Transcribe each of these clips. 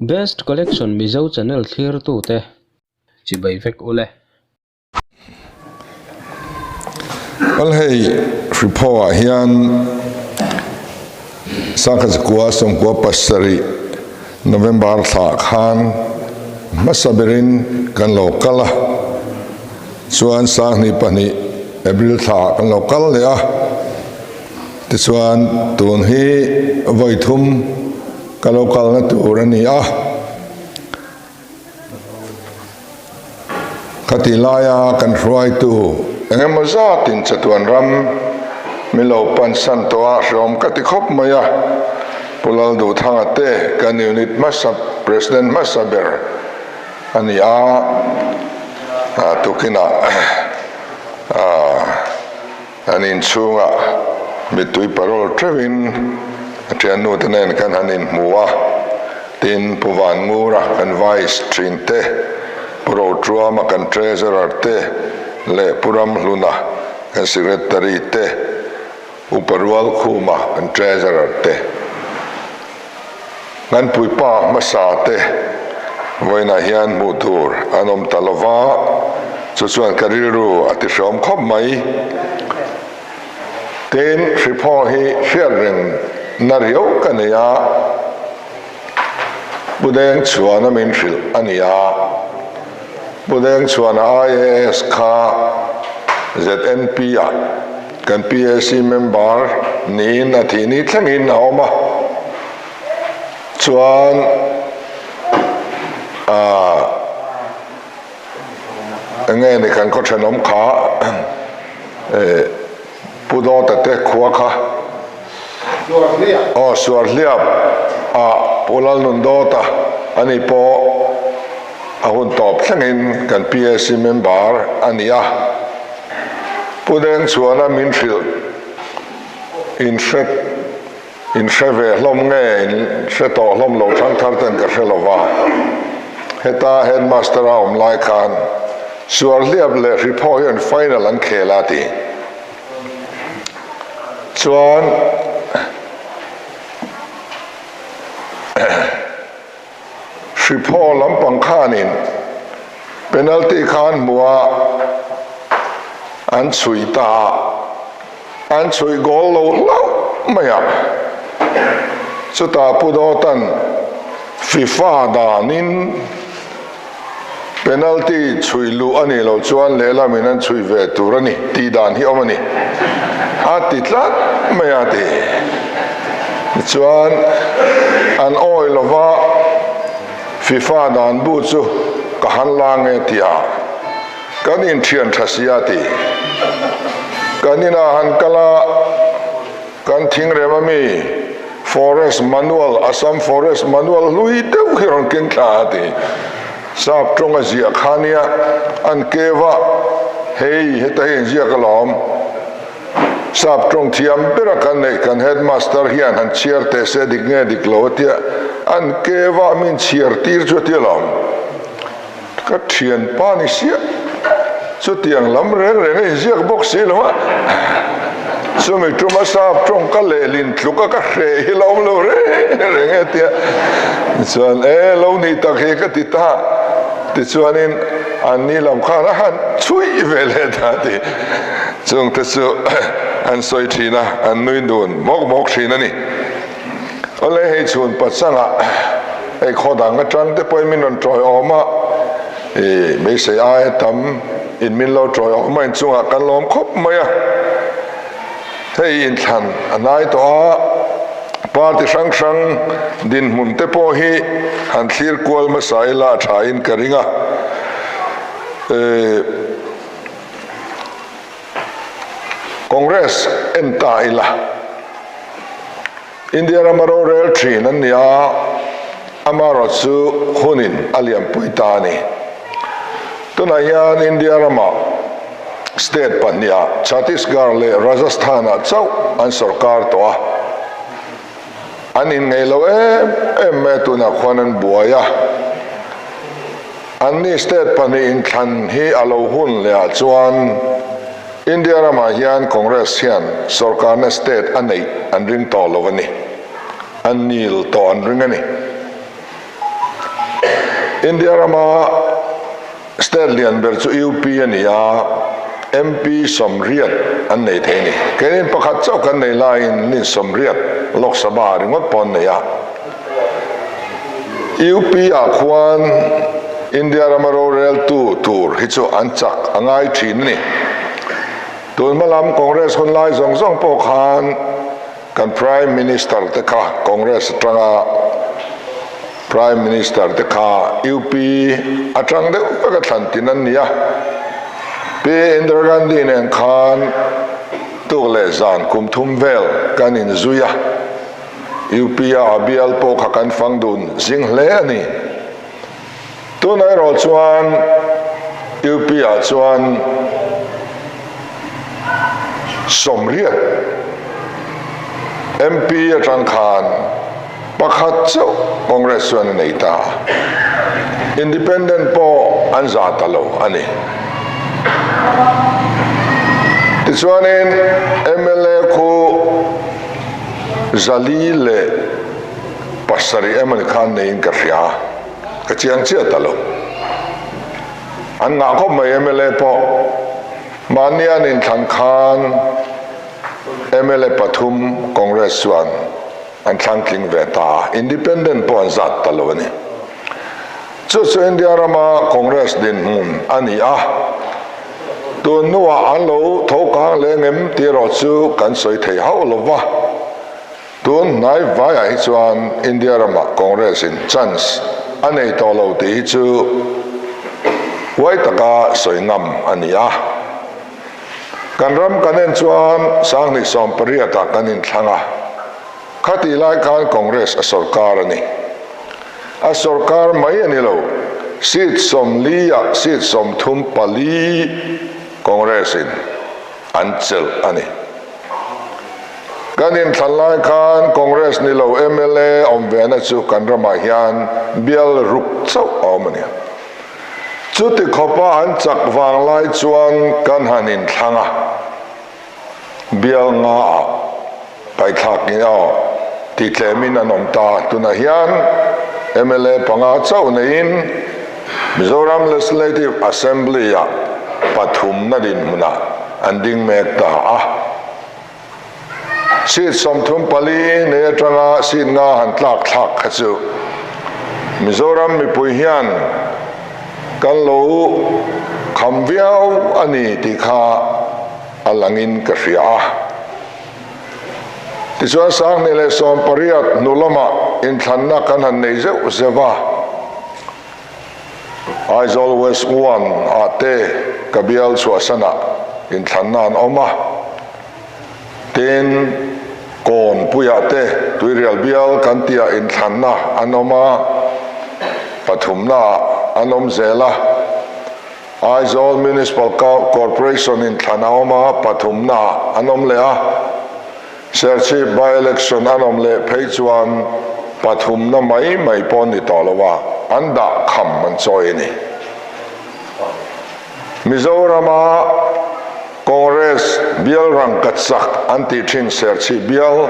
Best Collection Mizo channel thlirtute chibai vek ule. Bal hei Hriphaw ah hian Sangkhat zakua sawmkua pasarih November thla khan hmasa berin kan lo kal a, chuan Sanghnih pahnih April thla kan lo kal leh a, tichuan tun hi vawi thum ka lo kalna tur a ni a. Khati laia kan hruaitu eng emaw zatin chatuan ram min lo pansan tawh a hreawm ka ti khawp mai a, Pu Lalduhthanga te kan unit hmasa President hmasa ber a ni a, tukinah an inchhungah mittui parol teuhin a thiannu te nen kan han inhmu a, tin Pu Van Ngura kan Vice thin te, Pu Rotuama kan Treasurer te leh Pu Ramhluna kan Secretary te, Upa Rualkhuma kan Treasurer te, kan puipa hmasa te vawiinah hian hmuh tur an awm ta lo va, chu chuan ka rilru a ti hreawm khawp mai. Tin, Hriphaw hi hriat reng na riau ka nei a, Pu Deng Chhuana min hrilh a ni a, Pu Deng Chhuana IAS kha ZNP ah kan PAC member niin a thih ni thlengin a awm a, chuan aah enge ni kan khaw thenawm kha eh Pu Dawta te khua kha aw Suarhliap ah Pu Lalnun Dawta ani pawh a hun tawp thlengin kan PAC member a ni a. Pu Deng chuana min hrilh in hre in hre ve hlawm nge in hre tawh hlawm lo thangthar ten ka hre lova. Heta headmaster a awm lai khan Suarhliap leh Hriphaw hian final an khel a ti. Chuan Hriphaw lampang khanin penalty kha an hmu a, an chhui ta a, an chhui goal lo hlauh mai a. Chutah Pu Dawta'n FIFA danin penalty chhui luh a nih loh chuan lehlamin an chhui ve tur a ni tih dan hi awm a ni a ti tlat mai a ti. Tichuan an awi lova FIFA dan bu chu ka han la nge tia kan inthian tha si a ti. Kan inah han kal a. Kan thingrem ami Forest Manual, Assam Forest Manual hlui deuh hi rawn keng thla a ti. Sap tawng a ziah kha nia, an keu a, hei heta hi inziak alawm. Sap tawng thiam bera kan neih kan Headmaster hian han chhiar teh se dik nge dik lo a tia, an keu a min chhiar tir chu a ti alawm. Ka thianpa ni siah, chutiang lam reng reng a inziak bawk si lo a, chumi tuma sap tawng ka lehlin tluk a ka hreh hi la awm lo reng reng e tia chuan e lo nih tak hi ka ti ta tichuanin an ni lam khan a han chhuih ve leh ta ti chungte chu an sawi thin a, an nui dun mawk mawk thin a ni. Awle hei chhun pachangah hei khaw dang atang te pawhin min rawn tawiawm a, ih beisei aia tam in min lo tawiawm a inchungah kan lawm khawp mai a. Hei inthlan a hnai tawh a, party hrang hrang dinhmun te pawh hi han thlir kual hmasa ila a tha in ka ring a. Ih Congress en ta ila India rama rorel thin an ni a, amaherawh chu hunin a lianpui ta a ni. Tunah hian India rama state pahniha Chhattisgarh leh Rajasthan-ah chauh an sorkar tawh a, an inngeih lo em em mai a, tunah khuan an buai a. Anni state pahnih inthlan hi a lo hun leh ah chuan India ramah hian Congress hian sorkarna state a neih an ring tawh lo a ni. An nil tawh an ring a ni. India rama state lian ber chu UP a ni a, MP 80 an nei thei a ni. Keinin pakhat chauh kan nei laiin nin 80 Lok Sabha ringawt pawh an nei a. UP ah khuan India rama roreltu tur hi chu an chak a ngai thin a ni. Tun hma lam Congress hun lai zawng zawng pawh khan kan Prime Minister te kha Congress atanga Prime Minister te kha UP atang deuh vek a thlan tin an ni a. Pi Indira Gandhi nen khan tuk leh zan kum thum vel kan inzui a. UP a a bial pawh kha kan fang dun zing hle a ni. Tunah erawh chuan UP ah chuan 80 MP atang khan pakhat chauh Congress chuan a nei ta a, Independent pawh an za ta lo a ni. Tichuanin mla khu 407 emawni khan neiin ka hria. Ka chiang chiah ta lo. An ngah khawp mai mla pawh. Mahni an inthlan khan mla pathum Congress chuan an thlang tling ve ta a, Independent pawh an zat ta lo a ni. Chu chu India rama Congress dinhmun a ni a, tun hnuah an lo tho kang leh ngem tih erawh chu kan sawi thei hauh lo va. Tun hnai vaiah hi chuan India ramah Congress in chance a nei tawh lo tih hi chu huai taka sawi ngam a ni a. Kan ram kan en chuan 2018 ah kan inthlang a, khatih lai khan Congress a sorkar a ni. A sorkar mai a ni lo, seat 40 ah seat 34 Congress in an chelh a ni. Kan inthlan lai khan Congress ni lo mla awm vena chu kan ramah hian bial ruk chauh a awm a ni. Chuti khawpa an chak vang lai chuan kan han inthlang a, bial nga ah paithlak in aw ti tlemin an awm ta. Tunah hian mla panga chauh neiin Mizoram Legislative Assembly ah pathumna dinhmunah an ding mek ta a. Seat 34 nei atanga seat nga han tlak thlak kha chu Mizoram mipui hian kan lo kham viau a ni tih kha a langin ka hria a. Tichuan 2018 hnu lamah inthlanna kan han nei zeuh zeuh a. Aizawl West One ah te ka bial chhuahsanah inthlanna an awm a, tin Kawnpuiah te Tuirial bial kan tihah inthlanna an awm a, pathumnaah an awm zel a, Aizawl Municipal Corporation inthlan a awm a, pathumnaah an awm leh a. Serchhip by-election an awm leh phei chuan pathumna mai mai pawh ni tawh lo a, an dah kham an chawi a ni. Mizorama Congress bial rangka chak an tih thin Serchhip bial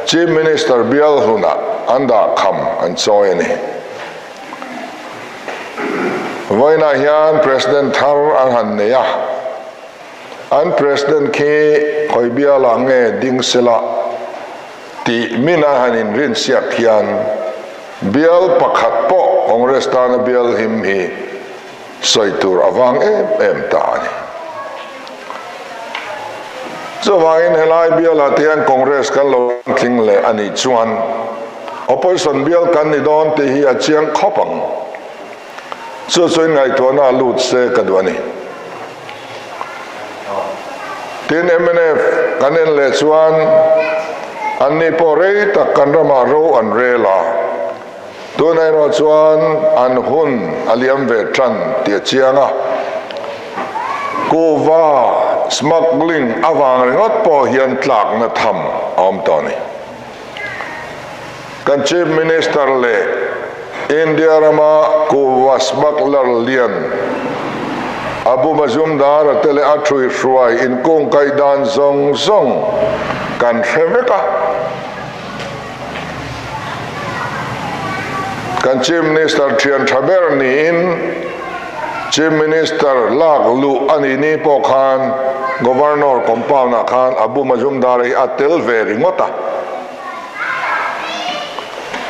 Chief Minister bial hlunah an dah kham an chawi a ni. Vawiinah hian President thar an han nei a. An President khi khawi bialah nge ding sela tih min a han inrin siak hian bial pakhat pawh Congress tana bial him hi sawi tur a vang em em ta a ni. Chuvangin helai bialah te hian Congress kan lo tling leh a nih chuan Opposition bial kan ni dawn tih hi a chiang khawp ang. Chu chu inngaihtuahna a lut se ka duh a ni. Tin, mnf kan en leh chuan anni pawh rei tak kan ramah ro an rel a, tunah erawh chuan an hun a liam ve tan tih a chiang a. Kuhva smuggling avang ringawt pawh hian tlakna tham a awm tawh a ni. Kan Chief Minister leh India rama kuhva smuggler lian Abu Mazumdar-a te leh a ṭhuihruai inkungkaih dan zawng zawng kan hre vek a. Kan Chief Minister thian tha ber niin Chief Minister lak luh a nih ni pawh khan Governor compound ah khan Abu Majumdar hi a tel ve ringawt a.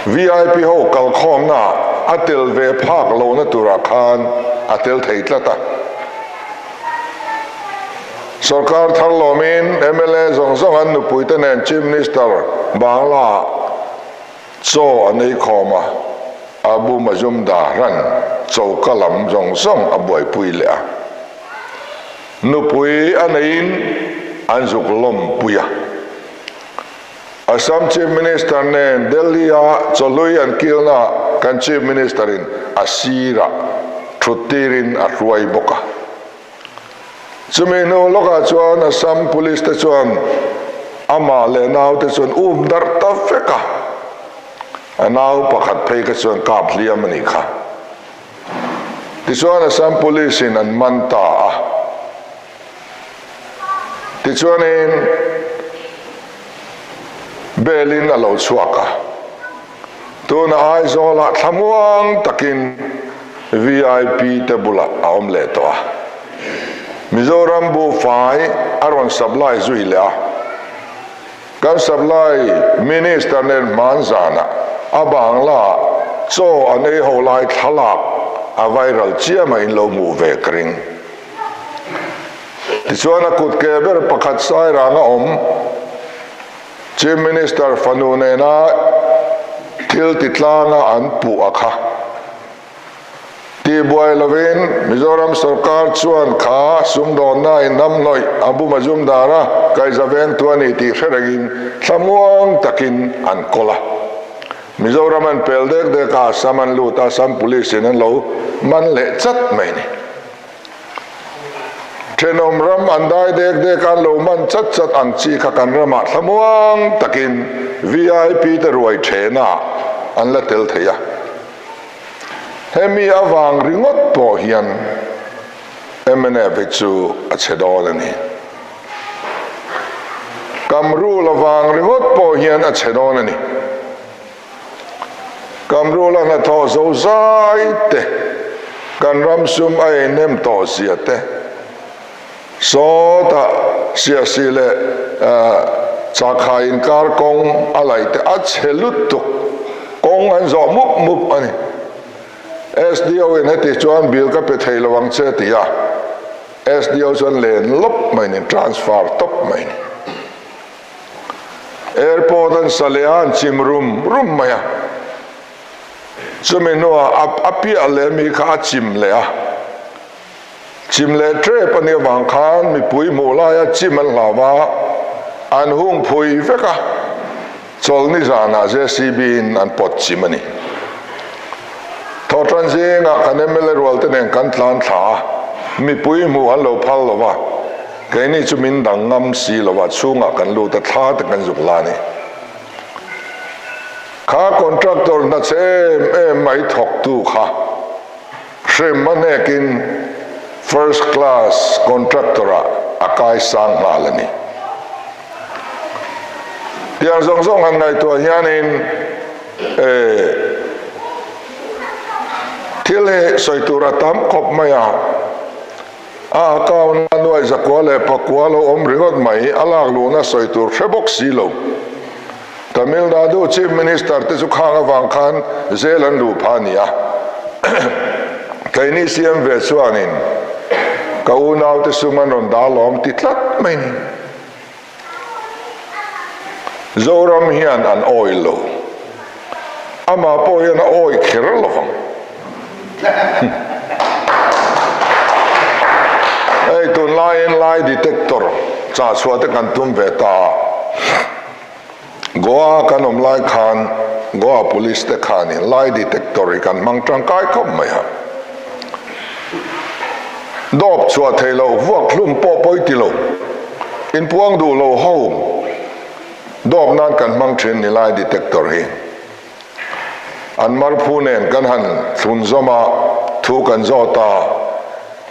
VIP ho kalkhawmna ah a tel ve phak lohna turah khan a tel thei tlat a. Sorkar thar lawmin mla zawng zawng an nupuite nen Chief Minister Bangla ah chaw an ei khawm a, Abu Majumdar ran choka lam zawng zawng a buaipui leh a. Nupui a neiin an zuk lawmpui a. Assam Chief Minister nen Delhi-a chawhlui an kilnaah kan Chief Minister-in a sirah thut tirin a hruai bawk a. Chumi hnu lawkah chuan Assam Police te chuan amah leh naute chuan um darh ta vek a, a nau pakhat phei kha chuan kap hliam a nih kha. Tichuan Assam Police in an man ta a. Tichuanin bail in a lo chhuak a. Tuna Aizawlah thlamuang takin VIP te bulah a awm leh tawh a. Mizoram buhfai a rawn supply zui leh a. Kan supply Minister nen hman zanah a bangla chaw an ei ho lai thlalak a viral chiam a in lo hmuh ve ka ring. Tichuan a kut ke ber pakhat sairang a awm. Chief Minister fanu nena thil ti tlanga an puh a kha tihbuai lovin Mizoram sorkar chuan kha sumdawnna in hnamhnawih Abu Majumdar a kaihza vengtu a ni tih hre rengin thlamuang takin an kawl a. Mizoram an pel dek dek a, Assam an lut a, Assam Police in an lo man leh chat mai a ni. Thenawm ram an dai dek dek a, an lo man chat chat ang chi kha kan ramah thlamuang takin VIP te ruai thena an la tel thei a. Hemi avang ringawt pawh hian mnf hi chu a chhe dawn a ni. Kamrul avang ringawt pawh hian a chhe dawn a ni. Kamrula hnathawh zo zai te, kan ram sum a ei hnem tawh zia te, sawtah siahsih leh chakha inkar kawng a laih te a chhe lutuk, kawng an zawh mup mup a ni. SDO in heti chuan bill ka pe thei lo ang che ti a, SDO chuan len lawp mai ni, transfer tawp mai ni. Airport an sa leh a, an chim rum rum mai a. Chumi hnuah a a piah leh mi kha a chim leh a. Chim leh tep a nih avang khan mipui hmuh laia chim an hlau va, an hung phui vek a, chawlhni zanah JCB in an pawt chim a ni. Thawhtan zingah kan mla rualte nen kan tlan thla a, mipui hmuh an lo phal lo va. Keini chu min dang ngam si lo a, chhungah kan lut a, thla te kan zuk la a ni. Kha contractor hna che em em mai thawktu kha hrem a hnekin first class contractor ah a kai sang nghal a ni. Tiang zawng zawng han ngaihtuah hianin eh thil hi sawi tur a tam khawp mai a. A account a nuai zakua leh pakua lo awm ringawt mai, a lak luhna sawi tur hre bawk si lo. Tamil Nadu Chief Minister te chu khang avang khan jail an luh phah a ni a. Keini CM ve chuanin ka unaute sum an rawn dah lawm ti tlat mai ni. Zoram hian an awih lo. Amah pawh hian a awih kher lo vang. Hei tunlaiin lie detector chah chhuah te kan tum ve ta a. Goa kan awm lai khan Goa police te khanin lie detector hi kan hmang tangkai khawp mai a. Dawp chhuah thei lo, vuak hlum pawh pawi ti lo, inpuang duh lo ho dawp nan kan hmang thin ni lai detector hi. An marphu nen kan han thlun zawm a, thu kan zawt a,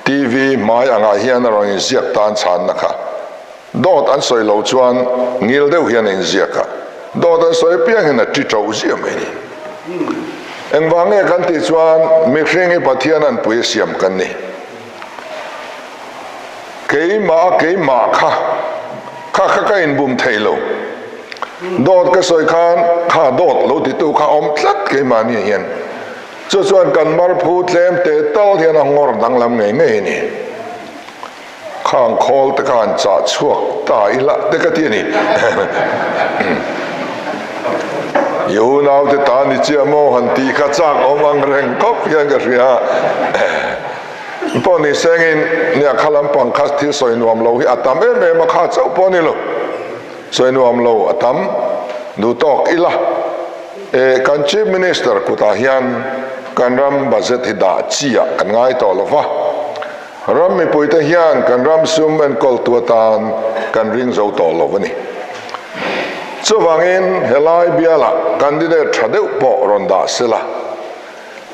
TV hmai angah hian a rawn inziak tan chhanna kha. Dawt an sawi lo chuan ngil deuh hian a inziak a, dawt an sawi apiang hian a ṭi ṭo ziah mai ni. Engvang nge kan tih chuan mihring hi Pathian anpui a siam kan ni. Keimah a keimah kha kha kha ka inbum thei lo. Dawt ka sawi khan kha dawt lo titu kha awm tlat keimahni hian. Chu chuan kan marphu tlem te tal hian a ngawr danglam ngei ngei a ni. Khang khawl te kha han chah chhuak ta ila te ka ti a ni. I unau te ta ni chiah maw han tih kha chak awm ang reng khawp hian ka hria. Pawh ni sengin nia kha lampang kha thil sawi nuam lo hi a tam em em a, kha chauh pawh a ni lo. Sawi nuam lo a tam duh tawk ila. E, kan Chief Minister kutah hian kan ram budget hi dah chi ah kan ngai tawh lo va. Ram mipuite hian kan ram sum enkawltu atan kan ring zo tawh lo a ni. Chuvangin helai bialah candidate tha deuh pawh rawn dah sela,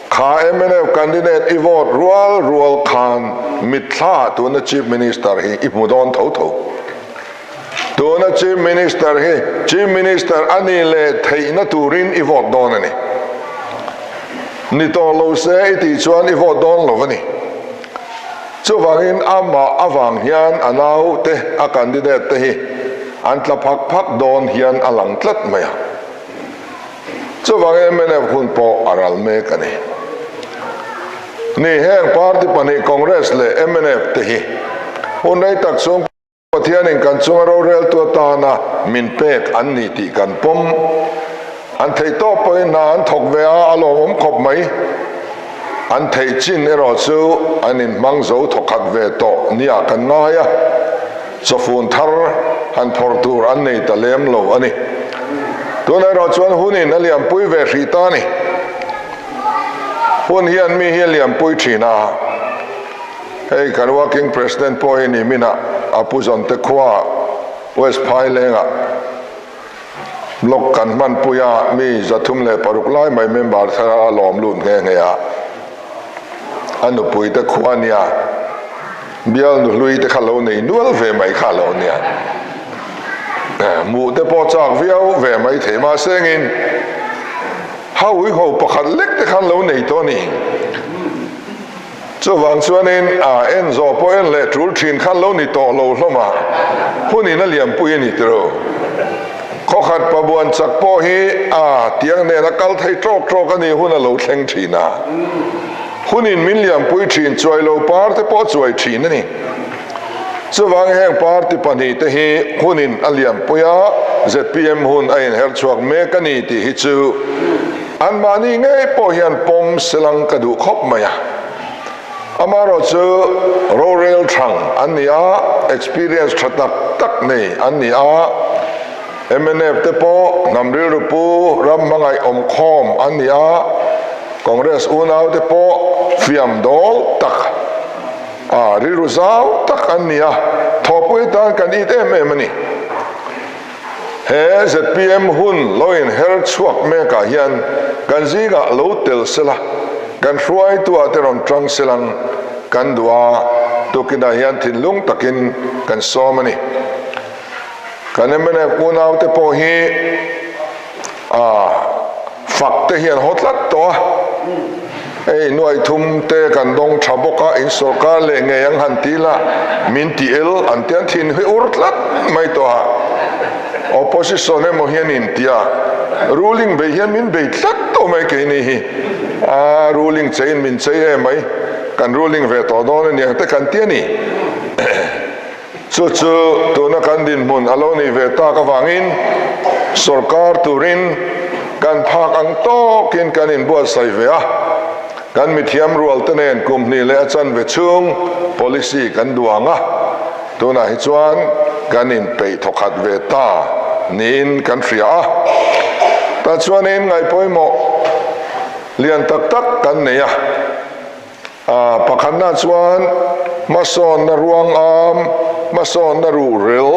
kha mnf candidate i vote rual rual khan mitthla tuna Chief Minister hi i hmu dawn tho tho. Tuna Chief Minister hi Chief Minister a nih leh theihna turin i vote dawn a ni. Ni tawh lo se i tih chuan i vote dawn lo a ni. Chuvangin amah avang hian a naute, a candidate te hi an tla phak phak dawn hian a lang tlat mai a. Chuvangin mnf hun pawh a ral mek a ni. Ni heng party pahnih Congress leh mnf te hi hun rei tak chhung Pathianin kan chunga roreltu atana min pek an ni tih kan pawm. An theih tawp pawhin hna an thawk ve a, a lawmawm khawp mai. An theih chin erawh chu an inhmang zo thawkhat ve tawh nia kan ngai a, chawfun thar han phawrh tur an nei ta lem lo a ni. Tunah erawh chuan hunin a liampui ve hrih ta a ni. Hun hian mi hi a liampui thin a. Hei kan working president pawh hi niminah a pu Zawnte khua West Phailengah block kan hmanpui a, mi 306 lai mai member thar a lawm lut nghe nghe a, a nupui te khua nia bial nuhlui te kha lo nei nual ve mai kha lo nia. Hmuh te pawh chak viau ve mai thei mahsengin hauiho pakhat lek te khan lo nei tawh a ni. Chuvang chuanin a en zawh pawh en leh tul thin khan lo ni tawh lo hlawm a, hunin a liampui a ni tiro. Khawkhat pabuan chak pawh hi a tiang nen a kal thei tawk tawk a ni hun a lo thleng thin a. Hunin min liampui thin chuai lo par te pawh a chuai thin a ni. Chuvang heng party pahnih te hi hunin a liampui a, zpm hun a inher chhuak mek a ni tih hi chu Anmahni ngei pawh hian pawm selang ka duh khawp mai a. Amaherawh chu rorel thang an ni a, experience tha tak tak nei an ni a. Mnf te pawh hnam rilru pu ram hmangaih awmkhawm an ni a, Congress unau te pawh fiam dawl tak a rilru zau tak an ni a, thawhpui tan kan it em em a ni. He zpm hun lo inher chhuak mekah hian kan zingah lo tel sela, kan hruaituah te rawn tang selang kan duh a, tukinah hian thinlung takin kan sawm a ni. Kan mnf unaute pawh hi a fak te hian haw tlat tawh a, hei nuai thum te kan dawng tha bawk a, in sawrkar leh ngei ang han ti la, min ti el an ti an thin hi ur tlat mai tawh a, opposition emaw hian in ti a, ruling bei hian min bei tlat tawh mai keini hi, a ruling cheiin min chei em mai, kan ruling ve tawh dawn a niang te kan ti a ni. Chu chu tuna kan dinhmun a lo nih ve tak avangin sorkar turin kan phak ang tawkin kan inbuatsaih ve a, kan mithiam rualte nen kum hnih leh a chanve chhung policy kan duang a, tunah hi chuan kan inpeih thawkhat ve ta niin kan hria a. Tah chuanin ngaihpawimawh lian tak tak kan nei a. A pakhatna chuan hmasawnna ruangam, hmasawnna ruhrel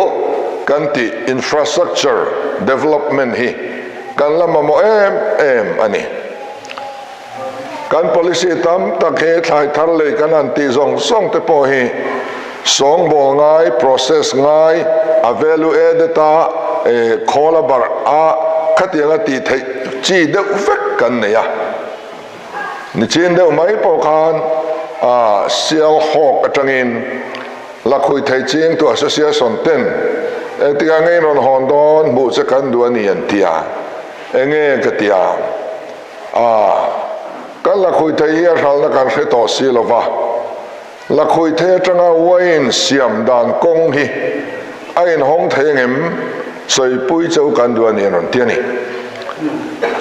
kan tih infrastructure development hi kan la mamawh em em a ni. Kan policy tam tak hi thlai thar lei kan han tih zawng zawng te pawh hi sawngbawl ngai, process ngai, a value added a, khawl a barh a, khatianga tih theih chi deuh vek kan nei a. Nichin deuh mai pawh khan Sialhawk atangin Lakhuithei chingtu Association ten engtikah nge in rawn hawn dawn hmuh che kan duh a ni an ti a, enge ka ti a, kan Lakhuithei hi a hralhna kan hre tawh si lo va, Lakhuithei atanga wine siam dan kawng hi a inhawng thei angem? Sawipui cheu kan duh a ni an rawn ti a ni.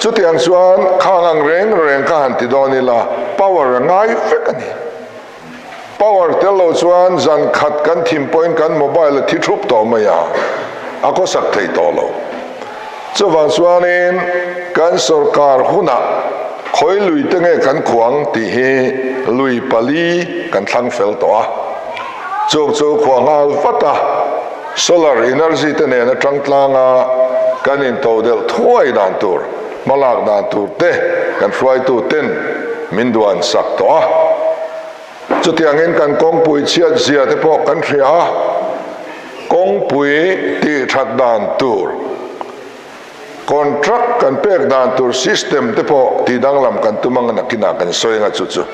Chutiang chuan khang ang reng reng kha han ti dawn ila power a ngai vek a ni. Power tel lo chuan zan khat kan thim pawhin kan mobile a thi thup tawh mai a, a khawsak thei tawh lo. Chuvang chuanin kan sorkar hunah khawi lui te nge kan khuang tih hi lui pali kan thlang fel tawh a. Chung chu khua nghal vat a, solar energy te nen atang tlanga kan intodelh thuai dan tur, hmalak dan tur te kan hruaitu ten min duan sak tawh a. Chutiangin kan kawngpui chhiat zia te pawh kan hria a, kawngpui tih that dan tur, contract kan pek dan tur system te pawh tih danglam kan tum anga nakinah kan sawi anga chu chu.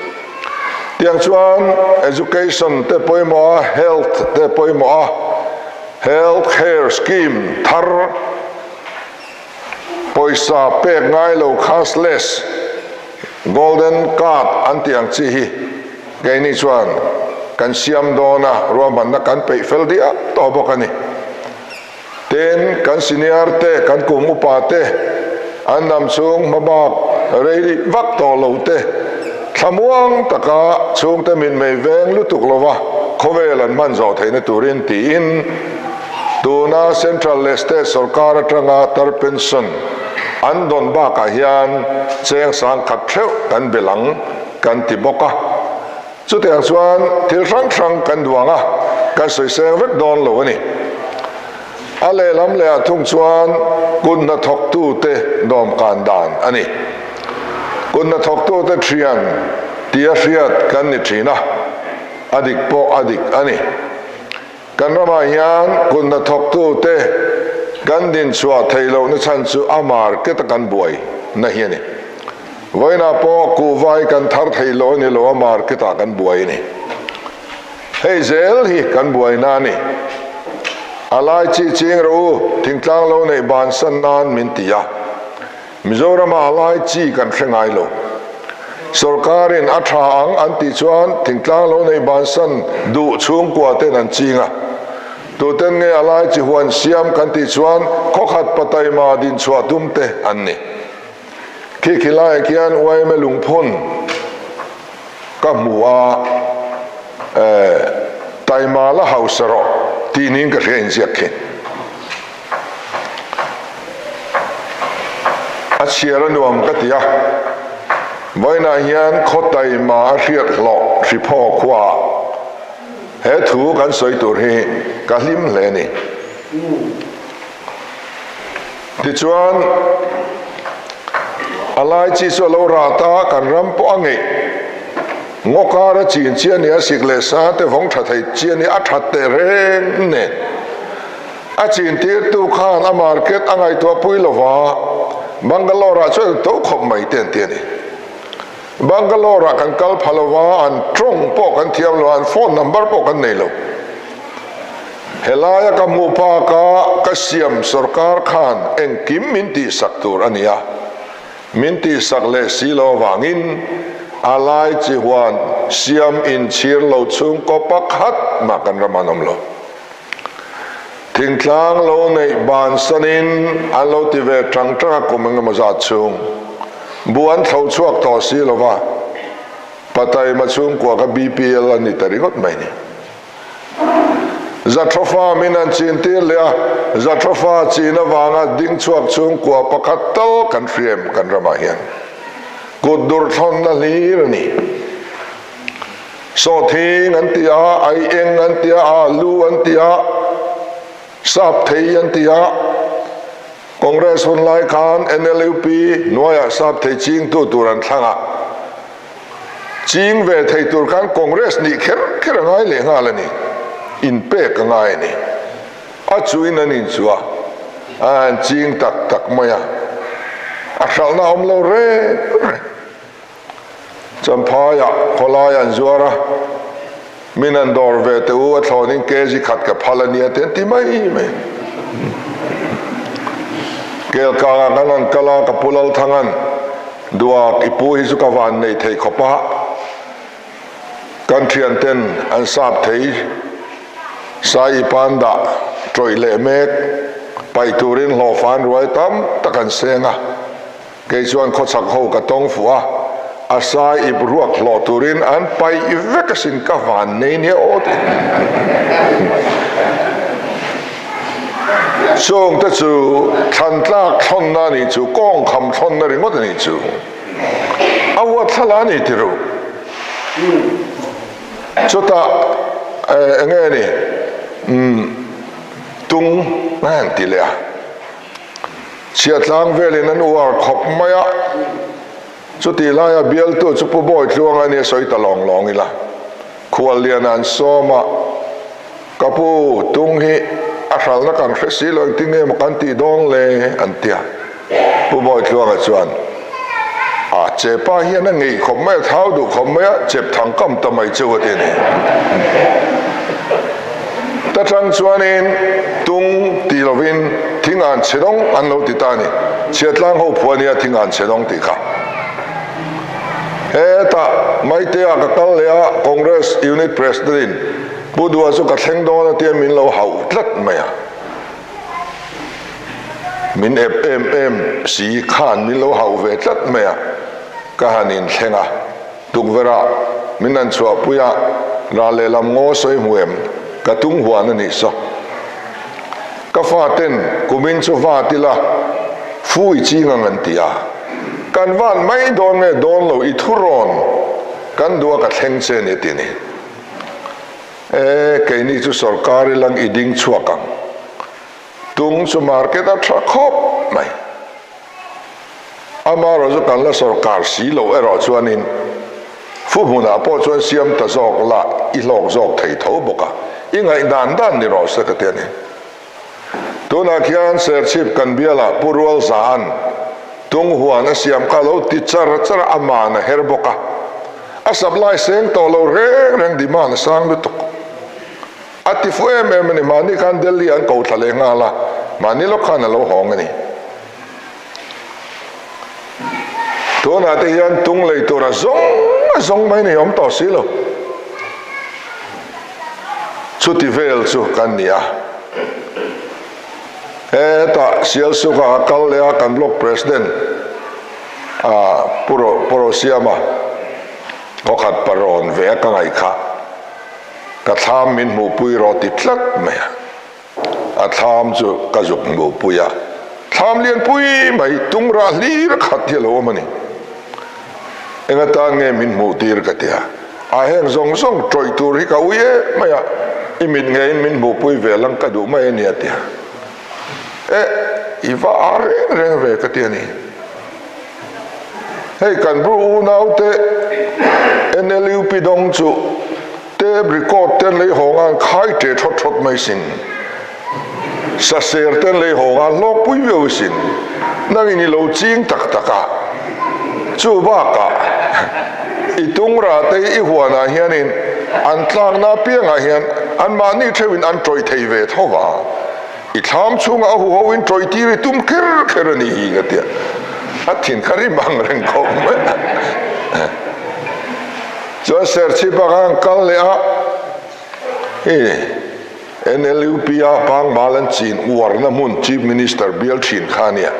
Tiang chuan education te pawimawh a, health te pawimawh a, health care scheme thar pawisa pek ngai lo cashless, Golden card an tih ang chi hi keini chuan kan siam dawn a, ruahmanna kan peih fel diah tawh bawk a ni. Tin, kan senior te, kan kum upa te, an lam chhung hmabak rei vak tawh lo te, thlamuang taka chhungte mitmei veng lutuk lova khawvel an hman zawh theihna turin tiin tuna Central leh State sawrkar atanga tar pension An dawn bakah hian cheng sang khat theuh kan bel ang kan ti bawk a. Chutiang chuan thil hrang hrang kan duang a, kan sawi seng vek dawn lo a ni. A lehlam lehah thung chuan kut hnathawktute dawmkan dan a ni. Kut hnathawktute thian tia hriat kan ni thin a, a dik pawh a dik a ni. Kan ramah hian kut hnathawktute kan dinchhuah theih lohna chhan chu a market a kan buai na hi a ni. Vawiinah pawh kuhva hi kan thar theih loh a ni lo a market ah kan buai a ni. Hei zel hi kan buaina a ni. A lai chi ching rawh u, thingtlang lo neih bansan nan min ti a. Mizoramah a lai chi kan hre ngai lo. Sorkarin a tha ang an tih chuan thingtlang lo nei bansan duh chhungkua ten an ching a. Tuten nge a lai chi huan siam kan tih chuan khawkhat pataima dinchhuah tum te an ni. Khi khi laiah khian yma lungphun ka hmu a, taima la hausa rawh tih niin ka hria inziak khi. A chhiar a nuam ka ti a, vawiinah hian khawtaima a hriat hlawh Hriphaw khuaah he thu kan sawi tur hi ka hlim hle a ni. Tichuan, a lai chi chu a lo rat a, kan ram pawh a ngeih. Ngaw kara chin chi a ni a, sik leh sa te vawng tha thei chi a ni, a that teh reng nen. A chintirtu khan a market a ngaihtuah pui lo va, Bangalore ah chuan to khawp mai te an ti a ni. Bangalore ah kan kal pha lo va, an tawng pawh kan thiam lo, an phone number pawh kan nei lo. Helaia ka hmuh phak a, ka siam sorkar khan engkim min tihsak tur a ni a, min tihsak leh si lo avangin a lai chi huan siam inchhir lo chhungkaw pakhat mah kan ram an awm lo. Thingtlang lo neih bansanin an lo ti ve tang tang a kum engemaw zat chhung. Bu an thlo chhuak tawh si lo va, Pataima chhungkua kha BPL a ni ta ringawt mai ni. Zathofa min an chin tir leh a, Zathofa chin avanga ding chhuak chhungkua pakhat tal kan hriam kan ramah hian kut dur thlawnna hlir a ni. Sawhthing an ti a, aieng an ti a, alu an ti a, sap thei an ti a. Congress hun lai khan NLUP hnuaiah sap thei chingtu tur an thlang a. Ching ve thei tur khan Congress nih kher kher a ngai leh nghal a ni. Inpek a ngai a ni. A chuin an inchuh a, a han ching tak tak mai a. A hralhna a awm lo reng reng. Champhaiah khawlai an zuar a, min han dawr ve teh u, a thlawnin kg khat ka phal a nia te an ti mai mai. Kelkangah kan han kal a, ka pu Lalthanga'n, Duak, i pu hi chu ka van nei thei khawp a, kan thianten an sap thei, Sai i pan dah tawih leh mek, paih turin hlawhfan ruai tam tak an seng a. Kei chuan khawchhak ho ka tawng fuh a, a sai ip ruak hlawh turin an paih vek asin ka van nei nia aw ti. Chung te chu thlan tlak thlawnna a nih chu, kawng kham thlawnna ringawt a nih chu. A huat thlala a ni ti ru. Chutah eng nge ni tung a han ti leh a. Chhiatlang velin an uar khawp mai a, chutih laia bialtu chu Pu Bawi Tluanga nia sawi ta lawng lawng ila, Khuallian an sawm a, Ka pu, tung hi a hralhna kan hre si lo, engtin nge maw kan tih dawn le? an ti a. Pu Bawi Tluanga chuan, A chepa hian a ngeih khawp mai a, thau duh khawp mai a, chep thang kam ta mai chu a ti a ni. Ta tang chuanin tung ti lovin thing an chhe dawng an lo ti ta a ni. Chhiatlang ho phuah nia thing an chhe dawng tih kha. Hetah Maitea ka kal leh a, Congress Unit President in Pu Dua chu ka thleng dawn a tia min lo hauh tlat mai a. Min ep em em si khan min lo hauh ve tlat mai a, ka han inthleng a. Tukverh-ah min han chhuahpui a, ral lehlam ngaw sawi hmu em? Ka tung huan a nih saw. Ka faten kumin chu vat ila, fu i ching ang an ti a. Kan van mai dawn nge dawn lo i thurawn kan duh a ka thleng che a ni a ti ni. E, keini chu sorkar ilang i ding chhuak ang. Tung chu market a tha khawp mai. Amaherawh chu kan la sawrkar si loh erawh chuanin fu hmunah pawh chuan siam ta zawk la i hlawk zawk thei tho bawk a, i ngaih dan dan ni rawh se ka ti a ni. Tunah khian Serchhip kan bialah Pu Rual Zaan tung huan a siam kha lo ti char char a, aman a her bawk a, a supply seng tawh lo reng reng demand a sang lutuk. A ti fu em em a ni, mahni khan Delhi an ko thla leh nghal a, mahni lawk khan a lo hawng a ni. Tunah te hian tung lei tur a zawng a zawng mai ni awm tawh si lo. Chuti vel chu kan ni a. Hetah Sialsuka a kal leh a, kan block president a Pu Rosiama khawkhat parawn ve a ka ngaih kha. Ka thlam min hmuhpui rawh ti tlat mai a. A thlam chu ka zuk hmuhpui a, thlam lianpui mai tung rah hlir khat hi a lo awm a ni. Eng atan nge min hmuh tir ka ti a, a heng zawng zawng tawih tur hi ka ui em mai a, i mit ngeiin min hmuhpui ve lang ka duh mai a ni a ti a. Eh, i va ar reng reng ve ka ti a ni. Hei kan bru unaute NLUP dawng chu Tape record ten lei hawng a an khai ṭe ṭhawt ṭhawt mai sin. Saser ten lei hawng a an hlawk pui viau sin. Nangin i lo ching tak tak a. Chu bakah i tungrah te i huanah hianin an tlakna apiangah hian anmahni theuhin an ṭawih thei ve tho va. I thlam chhungah a huho in ṭawih tir i tum kher kher a ni hi ka tia. A thin kha rim ang reng khawp mai a. Chuan Serchhip ah khan kal leh a, i NLUP a Pangmal an chin uarna hmun Chief Minister bial thin kha a nia.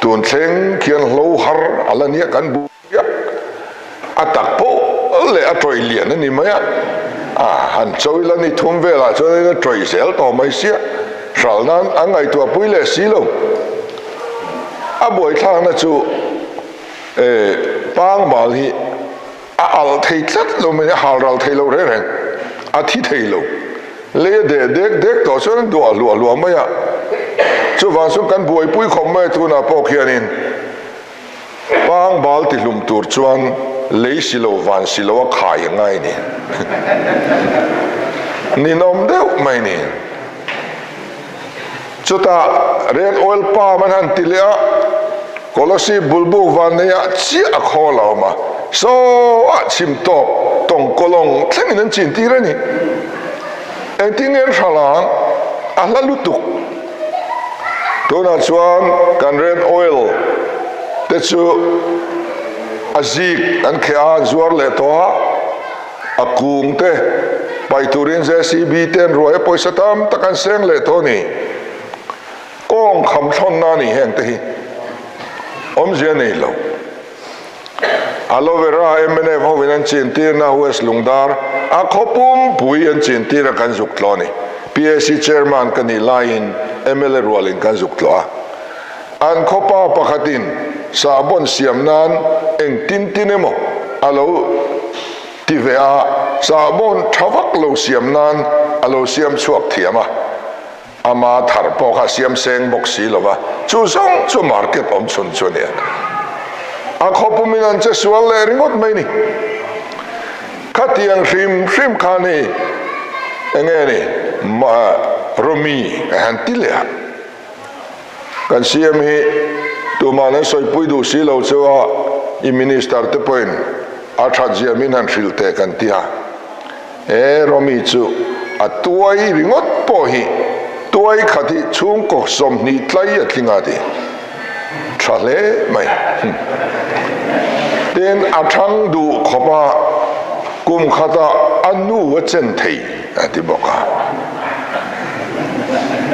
Tun thleng khian hlo har a la nia kan bu a, a tak pawh leh a tawih lian a ni mai a, a han chawi la ni thum velah chuan a tawih zel tawh mai sia, hral nan an ngaihtuah pui leh si lo. A buaithlakna chu. Pangmal hi a alh thei tlat lo mai, a hal ral thei lo reng reng, a thi thei lo. Lei a deh dek dek tawh chuan a duah hluah hluah mai a, chuvang chuan kan buaipui khawp mai a tunah pawh khianin Pangbal tihlum tur chuan lei si lo van si lo a khai a ngai ni. Ninawm deuh mai ni. Chutah Red Oil Palm an han ti leh a, Kolasib bulbuk van neiah chiah a khawl a awm a. Saw ah chhim tawp tawngkawlawng thlengin an chin tir a ni. Engtin nge an hral ang? A hla lutuk. Tunah chuan kan red oil te chu a zik an kheh a, an zuar leh tawh a, a kung te paih turin JCB te an ruai a, pawisa tam tak an seng leh tawh a ni. Kawng kham thlawnna a ni heng te hi awmzia nei lo. Aloe vera mnf hovin an chintirna West Lungdar a khaw pumpui an chintir a kan zuk tlawh a ni. PAC Chairman ka nih laiin mla rualin kan zuk tlawh a. An khaw pa pakhatin sahbawn siam nan eng tin tin emaw a lo ti ve a, sahbawn tha vak lo siam nan a lo siam chhuak thiam a. Ama thar pawh kha siam seng bawk si lo va, chu zawng chu market awm chhun chu a ni a. A khawpumin an che sual leh ringawt mai ni. Khatiang hrim hrim khan hi enge ni Romi a han ti leh a. Kan CM hi tuman an sawipui duh si lo chu a, i minister te pawhin a that zia min han hrilh teh kan ti a. He Romi chu a tuai ringawt pawh hi tuai khat hi chhungkaw 20 tlai a tling a ti tha hle mai. Tin, a thang duh khawp a, kum khatah a nu a chen thei a ti bawk a.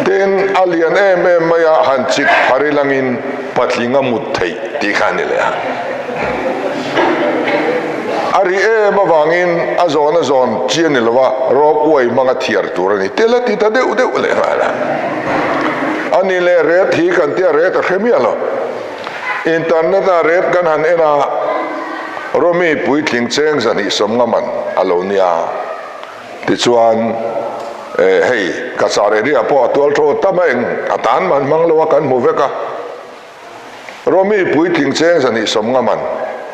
Tin, a lian em em mai a, han chik phar ilangin patling a mut theih tih kha a ni leh a. A ri em avangin a zawn a zawn chi a ni lo a, rawp uai hmang a thiar tur a ni. Tel a ti ta deuh deuh leh nghal a. A ni leh ret hi kan tia ret a hre miah lo. Internet a ret kan han en a, Romi puitling cheng 250 man a lo nia. Tichuan hei Cachar area pawh a tual tho tam a eng a tan man hmang lo a kan hmu vek a. Romi puitling cheng 250 man,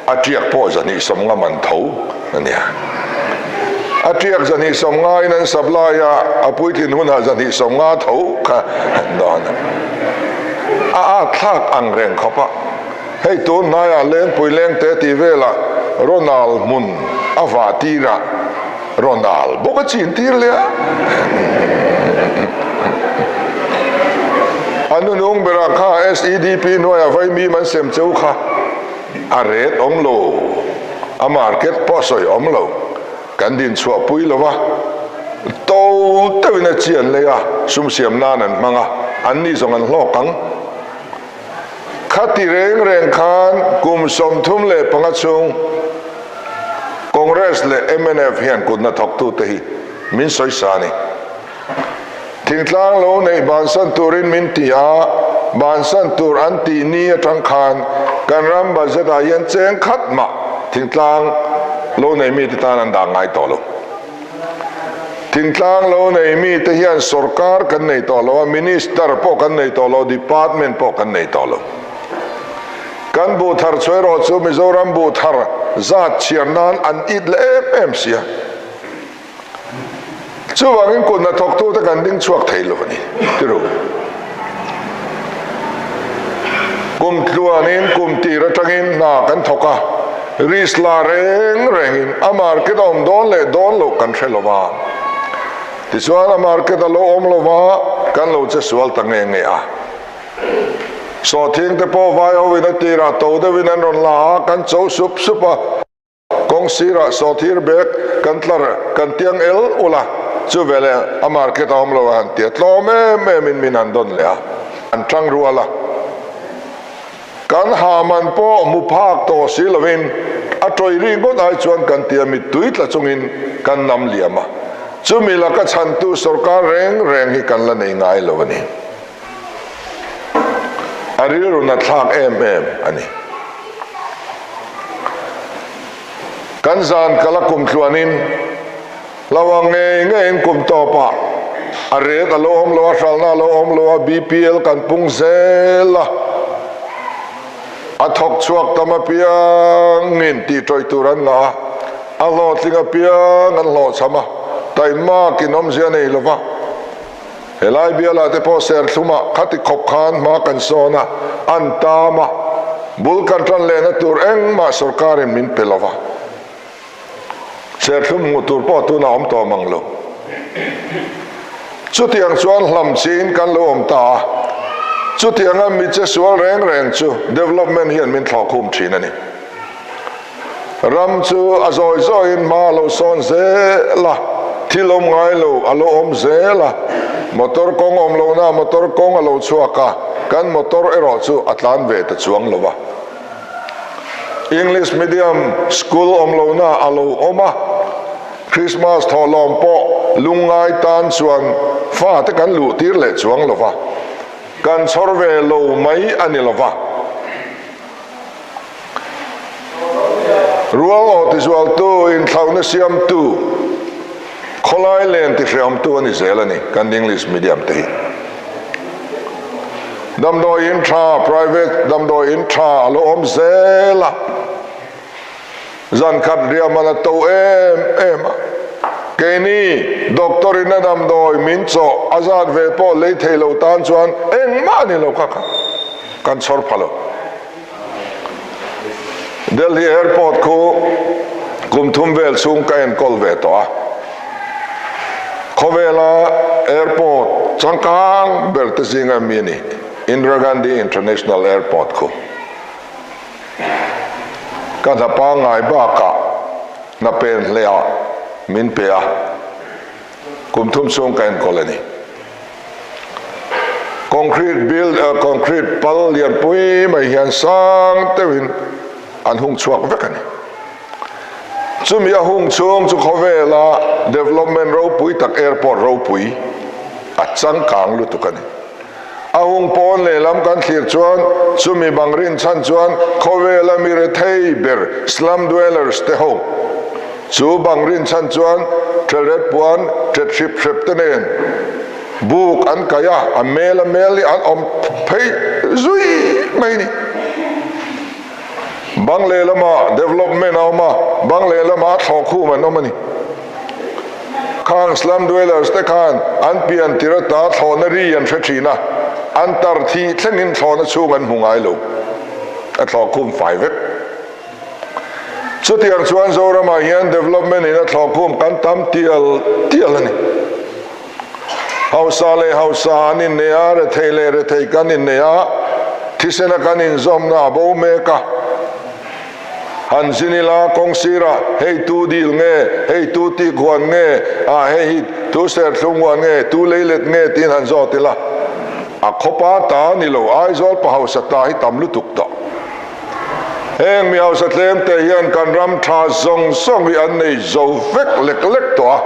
a tiak pawh 250 man tho a nia. A tiak 250 in an supply a, a puitlin hunah 250 tho kha an dawn a. A at thlak ang reng khawp a. Hei tun hnaiah Lengpui Lengte tih velah Ronald hmun a vah tirah Ronald bawk a chin tir leh a. A nunung berah kha SEDP hnuaiah vaimim an sem cheu kha a ret awm lo, a market pawh a sawi awm lo, kan din chhuah pui lo va, to deuhin a chi an lei a, sum siam nan an hmang a, an ni zawng an hlawk ang. Khati reng reng khan kum 35 chhung Congress leh mnf hian kut hnathawktute hi min sawisa a ni. Thingtlang lo neih bansan turin min ti a, bansan tur an tih ni atang khan kan ram budget ah hian cheng khat mah thingtlang lo nei mite tan an dah ngai tawh lo. Thingtlang lo nei mite hian sorkar kan nei tawh lo a, minister pawh kan nei tawh lo, department pawh kan nei tawh lo. Kan buh thar chu erawh chu Mizoram buh thar zat chhiar nan an it leh em em si a. Chuvangin kut hnathawktute kan ding chhuak thei lo a ni, ti ru. Kum tluanin kum tir atangin hna kan thawk a, risk la reng rengin a market a awm dawn leh dawn loh kan hre lo va. Tichuan a market a lo awm lo va, kan lo che sual ta nge nge a. Sawhthing te pawh vai hoin a tirah to deuhin an rawn la a, kan cho sup sup a. Kawng sirah sawhthir bag kan tlar kan tiang el ul a, chu veleh a market a awm lo a han ti a, tlawm em em in min han dawn leh a, an tang rual a. Kan ha man pawh hmu phak tawh si lovin a tawih ri ngawt ai chuan kan tia mittui tla chungin kan nam liam a, chumi laka chhantu sorkar reng reng hi kan la nei ngai lo a ni. A rilru na thlak em em a ni. Kan zan kal a kum tluanin hlo ang ngei ngeiin kum tawpah a ret a lo awm lo a, hralhna a lo awm lo a, BPL kan pung zel a, a thawk chhuak tam apiangin tih tawih tur an ngah a, a hlawhtling apiang an hlawhchham a, taimakin awmzia nei lo va. Helai bialah te pawh serthlumah khati khawp khan hma kan sawn a, an tam a. Bul kan tan lehna tur engmah sorkarin min pe lova. Serthlum hmuh tur pawh tunah awm tawh mang lo. Chutiang chuan hlam chiin kan lo awm ta a, chutianga mi che sual reng reng chu development hian min thlawh khum thin a ni. Ram chu a zawi zawiin hma a lo sawn zel a, thil awm ngai lo a lo awm zel a, motor kawng awm lohna motor kawng a lo chhuak a, kan motor erawh chu a tlan ve ta chuang lo a. English medium school awm lohna a lo awm a, Christmas thawhlawm pawh lungngai tan chuan fate kan luh tir leh chuang lo va, kan chhawr ve lo mai a ni lo va. Rual aw tizualtu, inthlauhna siamtu, khawlai len tihreawmtu a ni zel a ni kan English medium te hi. Damdawi in tha, private damdawi in tha a lo awm zel a, zan khat riah man a to em em a. Keini doctor in a damdawi min chawh a zat ve pawh lei thei lo tan chuan engmah a ni lo kha kha kan chhawr pha lo. Delhi airport khu kum thum vel chhung ka enkawl ve tawh a, khawvela airport changkang ber te zinga mi a ni, Indira Gandhi International Airport khu. Ka hna pangngai bakah hna pen hleah min pe a, Kum thum chhung ka enkawl a ni. Concrete build concrete pal lianpui mai hian sang deuhin an hung chhuak vek a ni. Chumi a hung chhung chu khawvela development ropui tak airport ropui a changkang lutuk a ni. A hung pawn lehlam kan thlir chuan chumi bang rinchhan chuan khawvela mi rethei ber slum dwellers te ho Chu bang rinchhan chuan ṭhelret puan ṭhet hrip hrep te nen buk an kaih a, a mel a mel hi an awm phei zui mai ni. Bang lehlamah development a awm a, bang lehlamah thlawh khum an awm a ni. Khang slum dwellers te khan an pian tir ata thlawhna ri an hre thin a, an tar thih thlengin thlawhna chhung an hmu ngai lo, a thlawh khum fai vek. Chutiang chuan Zoramah hian development in a thlawhkhum kan tam tial tial a ni. Hausa leh hausa an innei a, rethei leh rethei kan innei a, thisena kan inzawmna a bo mek a. Han zin ila kawng sirah hei tu dil nge, hei tu tik huan nge, ah hei hi tu serthlum huan nge, tu leilet nge tiin han zawt ila. A khawpa ta ni lo, Aizawl pa hausa ta hi tam lutuk tawh. Heng mi hausa tlemte hian kan ram tha zawng zawng hi an nei zo vek lek lek tawh a.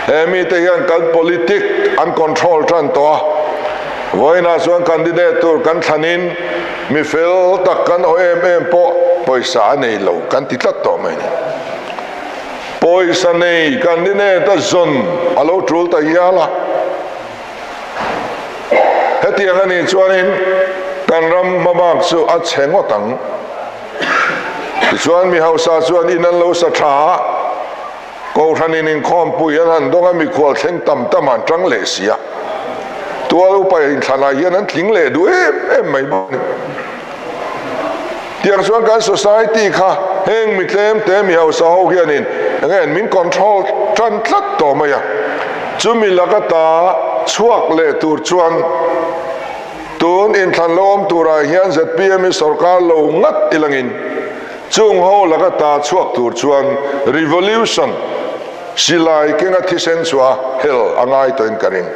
He mite hian kan politic an control tan tawh a. Vawiinah chuan candidate tur kan thlanin mi fel tak kan aw em em pawh pawisa a nei lo kan ti tlat tawh mai ni. Pawisa nei candidate a zawn a lo tul ta hial a. Hetiang a nih chuanin kan ram hmabak chu a chhe ngawt ang. Tichuan mi hausa chuan in an lo sa tha a, Kohhranin inkhawmpui an han dawng a, mikhual thleng tam tam an tang leh si a. Tual upa inthlanah hian an tling leh duh em em mai bawk a ni. Tiang chuan kan society kha heng mi tlem te mi hausa ho hianin enge min control tan tlat tawh mai a, chumi laka ta chhuak leh tur chuan tun inthlan lo awm turah hian zpm hi sorkar lo ngat ilangin chung ho laka ta chhuak tur chuan revolution silai kenga thisen chhuah hel a ngai tawhin ka ring.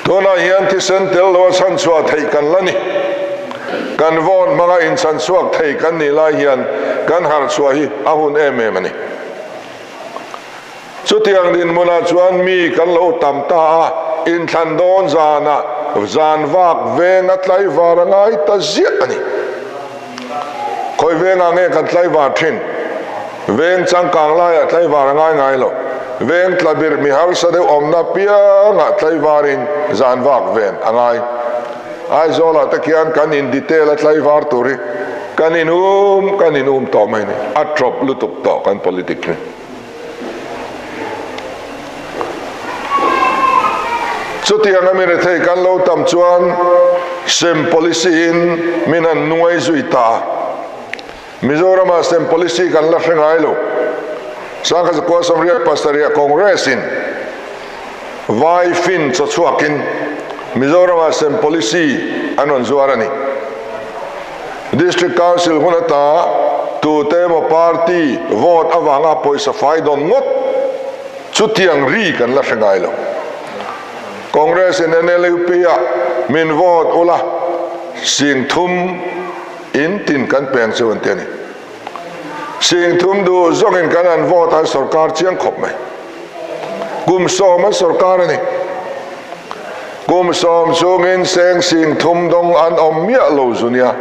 Tunah hian thisen tel lo a chhanchhuah theih kan la ni. Kan vawn hmanga inchhanchhuak thei kan nih lai hian kan harhchhuah hi a hun em em a ni. Chutiang dinhmunah chuan mi kan lo tam ta a, inthlan dawn zanah zan vak veng a tlaivar a ngai ta ziah a ni. Khawi vengah nge kan tlaivar thin? Veng changkang laiah tlaivar a ngai ngai lo. Veng tlabirh mi harsa deuh awmna piangah tlaivarin zan vak ven a ngai. Aizawlah te khian kan in detail a tlaivar tur hi kan in um kan in um tawh mai ni. A tawp lutuk tawh kan politic hi. Chutianga mi rethei kan lo tam chuan sem policy in min han nuai zui ta a. Mizoramah sem policy kan la hre ngai lo. Sangkhat zakua sawmriat pasarih Congress in vai fin chaw chhuakin Mizoramah sem policy an rawn zuar a ni. District Council hun ata tute emaw party vote avanga pawisa fai dawn ngawt chutiang ri kan la hre ngai lo. Congress in NLUP ah min vote ula singthum In tin kan peng chu an ti a ni. Singthum duh zawngin kan an vote an sorkar chiang khawp mai. Kum sawm an sorkar a ni. Kum sawm chungin seng singthum dawng an awm miah lo zu nia.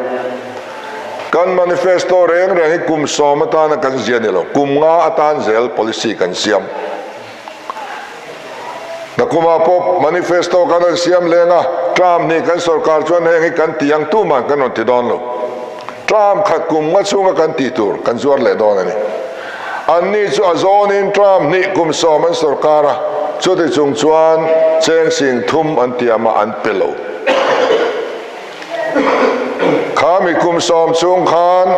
Kan manifesto reng reng hi kum sawm atana kan zia ni lo, kum nga atan zel policy kan siam. Nakumah pawh manifesto kan rawn siam leng a, term hnih kan sorkar chuan heng hi kan ti ang tuman kan rawn ti dawn lo. Term khat kum nga chhunga kan tih tur kan zuar leh dawn a ni. Anni chu a zawnin term hnih kum sawm an sorkar a, chuti chung chuan cheng sing thum an tiam a an pe lo. Khami kum sawm chhung khan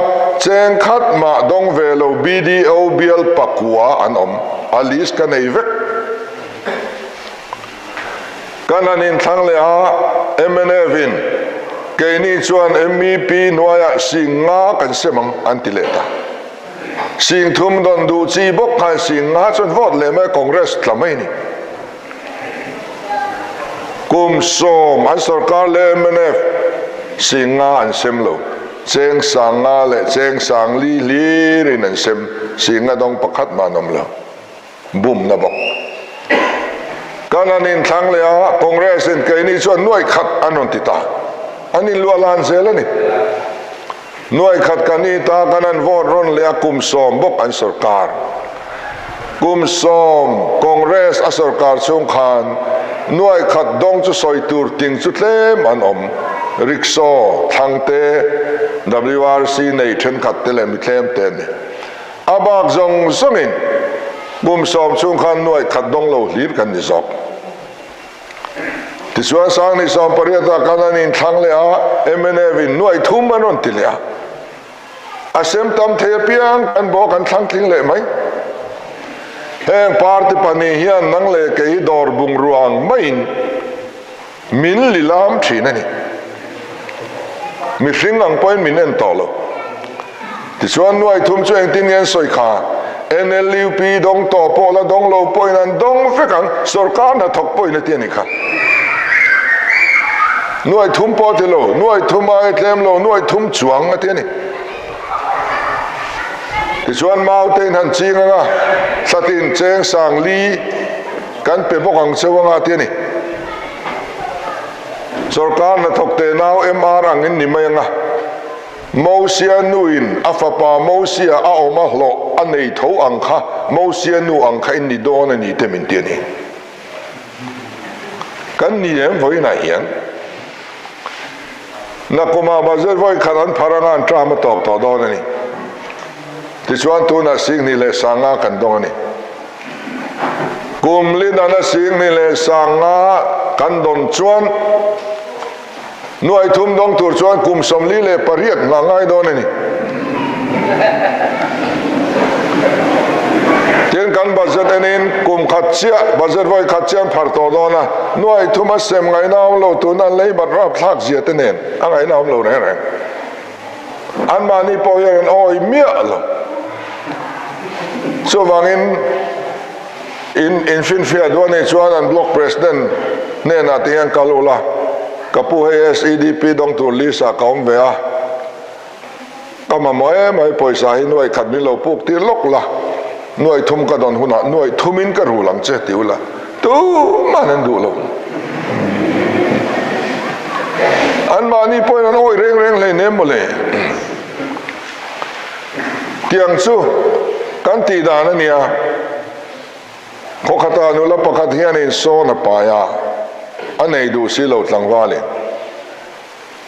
cheng khat mah dawng ve lo BDO bial pakua an awm a list ka nei vek. Kan han inthlang leh a, mnf in keini chuan MEP hnuaiah sing nga kan sem ang an ti leh ta. Sing thum dawn duh chi bawk khan sing nga chuan vote leh mai Congress tla mai ni. Kum sawm an sorkar leh mnf sing nga an sem lo. Cheng sang nga leh cheng sang li hlirin an sem. Sing nga dawng pakhat mah an awm lo. Bumna bawk. Kan an inthlang leh a, Congress in keini chuan nuaih khat an rawn ti ta. An inluah lan zel a ni. Nuaih khat kan i ta kan an vote rawn leh a kum sawm bawk an sorkar. Kum sawm Congress a sorkar chhung khan nuaih khat dawng chu sawi tur ting chu tlem an awm. Rickshaw, Thlangte, WRC nei thenkhat te leh mi tlem te an ni. A bak zawng zawngin kum sawm chhung khan nuaih khat dawng lo hlir kan ni zawk. Tichuan Sangni 18 ah khan an inthlang leh a, mnf in nuaih thum an rawn ti leh a. A sem tam thei apiang kan bawk an thlang tling leh mai. Heng party pahnih hian nang leh kei hi dawr bungrua ang maiin min lilam thin a ni. Mihring ang pawhin min en tawh lo. Tichuan nuai thum chu engtin nge an sawi kha? NLUP dawng tawh pawh la dawng lo pawhin an dawng vek ang, sorkar hnathawk pawhin a ti a ni kha. Nuai thum pawh a ti lo, nuai thum aia tlem lo, nuai thum chuang a ti a ni. Tichuan Mautein han ching anga thlatin cheng sang li kan pe bawk ang cheu anga a ti a ni. Sorkar hnathawk te nau MR angin ni mai anga. Mosia nuin a fapa Mosia a awm a hlawh a nei tho ang kha Mosia nu ang kha in ni dawn a ni te min ti a ni. Kan ni em vawiinah hian Nakuma budget vawi khat an phar anga an term a tawp tawh dawn a ni. Tichuan tunah Singhnih leh Sanga kan dawng a ni. Kum Linana Singhnih leh Sanga kan dawn chuan Nuai thum dawng tur chuan kum 48 nghah ngai dawn a ni. Tin, kan budget enin kum khat chiah, budget vawi khat chiah an phar tawh dawn a, nuai thum a sem ngaihna awm lo tuna an lei bat rapthlak zia te nen a ngaihna awm lo reng reng. Anmahni pawh hian an awi miah lo. Chuvangin in infinfiah duh a nih chuan an block president hnenah te hian kal ula, ka pu hei SEDP dawng tur list ah ka awm ve a, ka mamawh em mai pawisa hi nuaih khat min lo puk tir lawk la, nuaih thum ka dawn hunah nuaih thumin ka rul ang che ti ula, tuman an duh lo. Anmahni pawhin an awih reng reng hleinem mawle. Tiang chu kan tih dan a nia, khawkhatah nula pakhat hianin sawn a pai a, a nei duh si lo tlangvalin,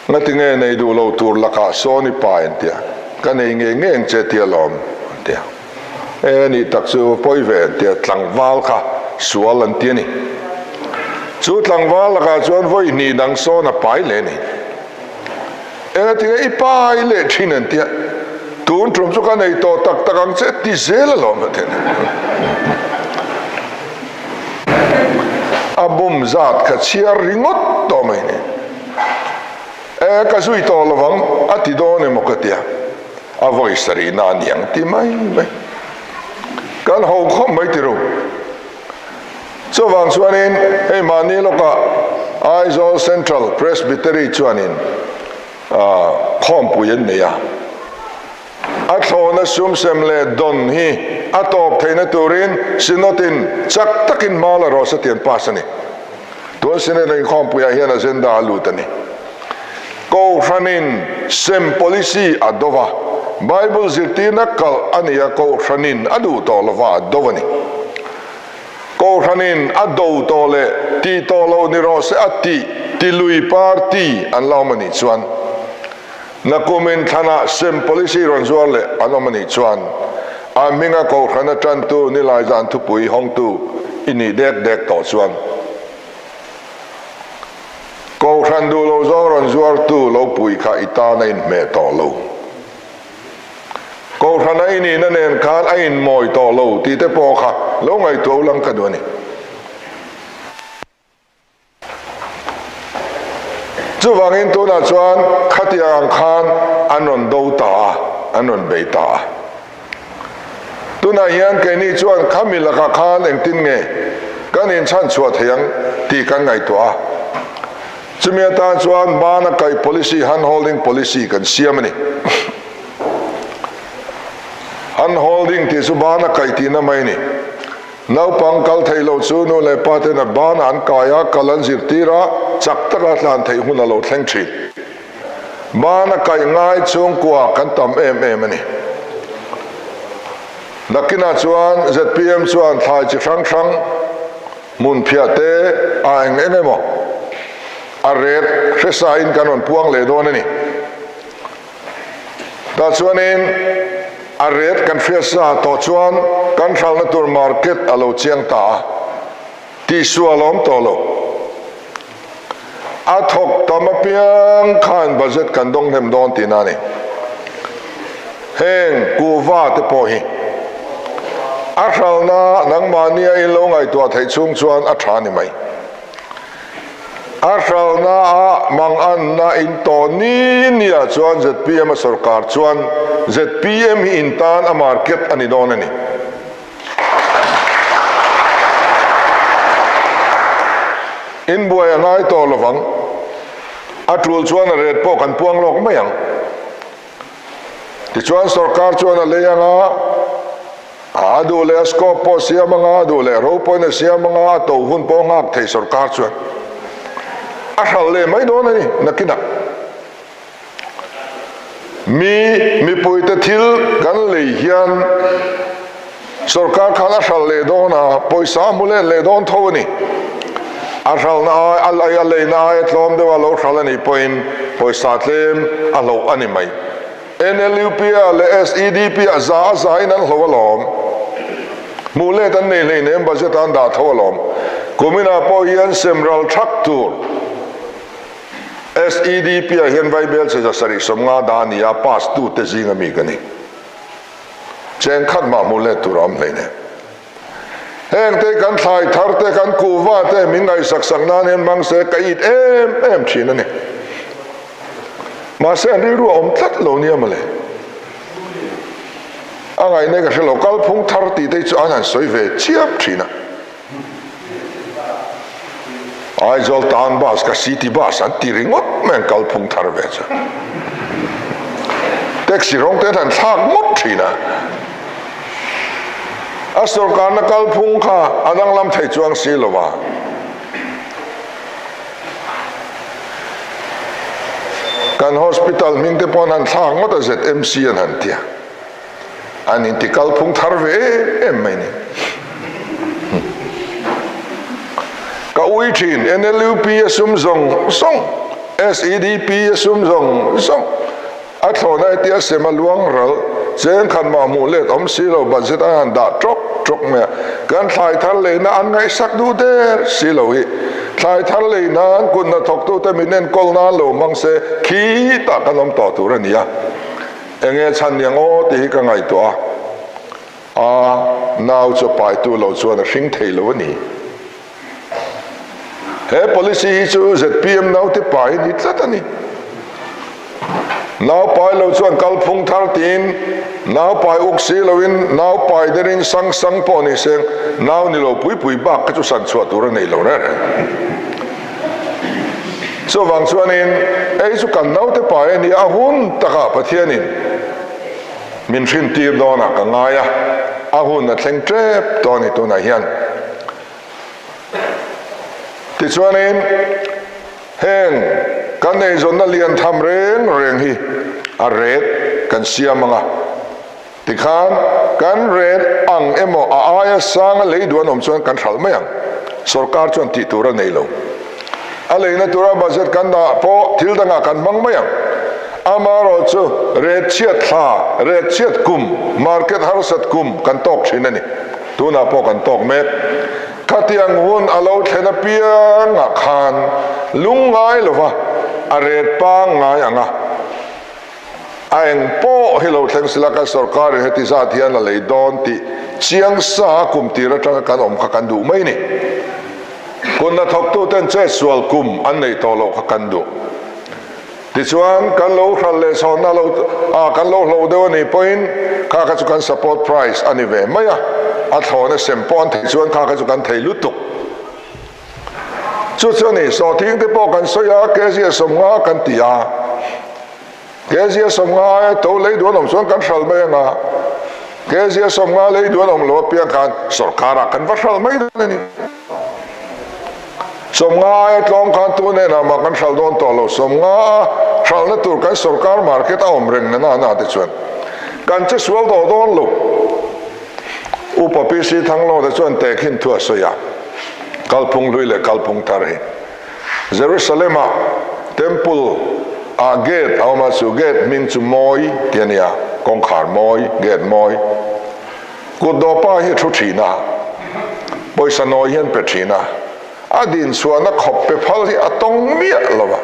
Ngatinge nei duh lo tur lakah sawn i pai an tia, ka nei ngei ngei ang che tia lawm an tia. E nih tak chu pawi ve an tia, tlangval kha sual an ti a ni. Chu tlangval lakah chuan vawi hnih dang sawn a pai leh a ni. Engatinge i pai leh thin an tia, tun tum chu ka nei tawh tak tak ang che ti zel alawm a ti. A bum zat kha chhiar ringawt tawh mai ni. E ka zui tawh lovang a ti dawn emaw ka tia, a vawi sarihna a niang ti mai mai. Kan ho khawp mai ti ru. Chuvang chuanin hei mahni lawkah Aizawl Central Presbytery chuanin khawmpui an nei a. A thlawhna sumsem leh dawn hi a tawp theihna turin Synod-in chak takin hma la rawh se tih an pass a ni. Tun Synod inkhawmpuiah hian agenda a lut a ni. Kohhranin sem policy a do va, Bible zirtirna kalh a ni a, Kohhranin a duh tawh lova a do a ni. Kohhranin a do tawh leh tih tawh loh ni rawh se a tih ti lui party an la awm a nih chuan, nakumin thlanah sem policy rawn zuar leh an awm a nih chuan, a hminga Kohhrana tantu nilai zan thupui hawngtu i nih dek dek tawh chuan, Kohhran duh lo zawng rawn zuartu lo pui kha i tan a inhmeh tawh lo. Kohhran a i nihna nen khan a inmawi tawh lo tih te pawh kha lo ngaihtuah ulang ka duh a ni. Chuvangin tunah chuan khatiang ang khan an rawn do ta a, an rawn bei ta a. Tunah hian keini chuan khami lakah khan engtin nge kan inchhanchhuah thei ang tih kan ngaihtuah a. Chumi atan chuan bana kaih policy, hand holding policy, kan siam a ni. Hand holding tih chu bana kaih tihna mai a ni. Naupang kal theih loh chu nu leh pa ten a bana an kai a, kal an zirtir a, chak taka tlan theih hun a lo thleng thin. Bana kaih ngai chhungkua kan tam em em a ni. Nakinah chuan zpm chuan thlai chi hrang hrang hmun phiah te a eng eng emaw a ret hresa in kan rawn puang leh dawn a ni. Tah chuanin a ret kan hriatsa tawh chuan kan hralhna tur market a lo chiang ta a, tihsual a awm tawh lo. A thawk tam apiang khan budget kan dawng hnem dawn tihna a ni. Heng kuhva te pawh hi a hralhna nangmahnia in lo ngaihtuah theih chhung chuan a tha ni mai. A hralhna ah manganna in tawh ni ni ah chuan zpm a sorkar chuan zpm hi in tan a market a ni dawn a ni. In buai a ngai tawh lovang. A tul chuan a ret pawh kan puang lawk mai ang. Tichuan sorkar chuan a lei anga, a duh leh a scope pawh siam anga, a duh leh ro pawhin a siam anga, a to hun pawh nghak thei sorkar chuan a hralh leh mai dawn a ni nakinah. Mi mipuite thil kan lei hian sorkar khan a hralh leh dawn a, pawisa a hmu let leh dawn tho a ni. A hralhna ai, a lei a leina ai a tlawm deuh a lo hralh a nih pawhin pawisa tlem a hloh a ni mai. NLUP ah leh SEDP ah za a za in an hloh alawm. Hmuh let an nei hleinem budget ah an dah tho alawm. Kuminah pawh hian semral thak tur. SEDP ah hian Vaibel che 750 dah a ni a, pass tu te zing ami ka ni. Cheng khat mah hmuh let tur a awm hleinem. Heng te kan thlai thar te, kan kuhva te min ngaihsak sak nan hian hmang se ka it em em thin a ni. Mahse an rilru a awm tlat lo nia mawle. A ngaihna ka hre lo, kalphung thar tih te hi chu an han sawi ve chiam thin a. Aizawl town bus ka city bus an ti ringawt mai an kalphung thar ve chu. Taxi rawng te an han thlak ngawt thin a. A sorkarna kalphung kha a danglam thei chuang si lo va. Kan hospital hming te pawh an han thlak ngawt a ZMC an han ti a. An inti kalphung thar ve em em mai ni. Ka ui thin, NLUP a sum zawng zawng, SEDP a sum zawng zawng, a thlawhna hetia sem a luang ral, cheng khat mah hmuh let awm si lo budget an han dah tawk tawk mai a, kan thlai thar lehna an ngaihsak duh der si lo hi. Thlai thar lei nan kut hnathawktute min enkawl nan lo hmang se khitah kan awm tawh tur a ni a. Enge chhan ni ang aw tih hi ka ngaihtuah a, a nau chu paitu lo chuan a hring thei lo a ni. He policy hi chu zpm naute pai ni tlat a ni. Nau pai lo chuan kalphung thar tiin nau pai uk si loin nau pai derin sang sang pawh ni seng nau ni lo pui pui bak kha chu san chhuah tur a nei lo reng reng. Chuvang chuanin ei chu kan naute pai a ni a hun takah Pathianin min hrintir dawnah ka ngai a, a hun a thleng tep tawh a ni tunah hian. Tichuanin heng kan eizawnna lian tham reng reng hi a ret kan siam ang a, tikhan kan ret ang emaw a aia sanga lei duh an awm chuan kan hralh mai ang. Sorkar chuan tih tur a nei lo. A leina tura budget kan dah pawh thil dangah kan hmang mai ang. Amaherawhchu ret chhiat thla, ret chhiat kum, market harsat kum kan tawk thin a ni. Tunah pawh kan tawk mek. Khatiang hun a lo thlen apiangah khan lungngai lova a ret pangngai ang a, a eng pawh hi lo thleng sila kan sorkarin heti zat hian a lei dawn tih chiang sa kum tir atanga kan awm kha kan duh mai ni. Kun hnathawktuten chetsual kum an neih tawh loh kha kan duh. Tichuan, kan lo hralh leh chhawnna lo a kan lo hloh deuh a nih pawhin kha kha chu kan support price a ni ve mai a, a thlawhna sem pawh an theih chuan kha kha chu kan thei lutuk. Chu chu a ni, sawhthing te pawh kan sawi a, kg a 50 kan ti a, kg a 50 aia to lei duh an awm chuan kan hralh mai anga, kg a 50 lei duh an awm lo apiang khan sorkarah kan va hralh mai dawn a ni. 50 aia tlawm khan tu hnenah mah kan hralh dawn tawh lo, 50 a hralhna tur kan sorkar market a awm reng na na te chuan kan che sual tawh dawn lo. Upa PC Thanglawta chuan tehkhin thu a sawi a, kalphung hlui leh kalphung thar hi Jerusalem ah temple ah gate a awm a, chu gate hming chu Mawi tih a ni a, kawngkhar mawi, gate mawi. Kut dawpa hi a thu thin a, pawisa nawi hian pe thin a, a din chhuahna khawp pe phal hi a tawng miah lo va,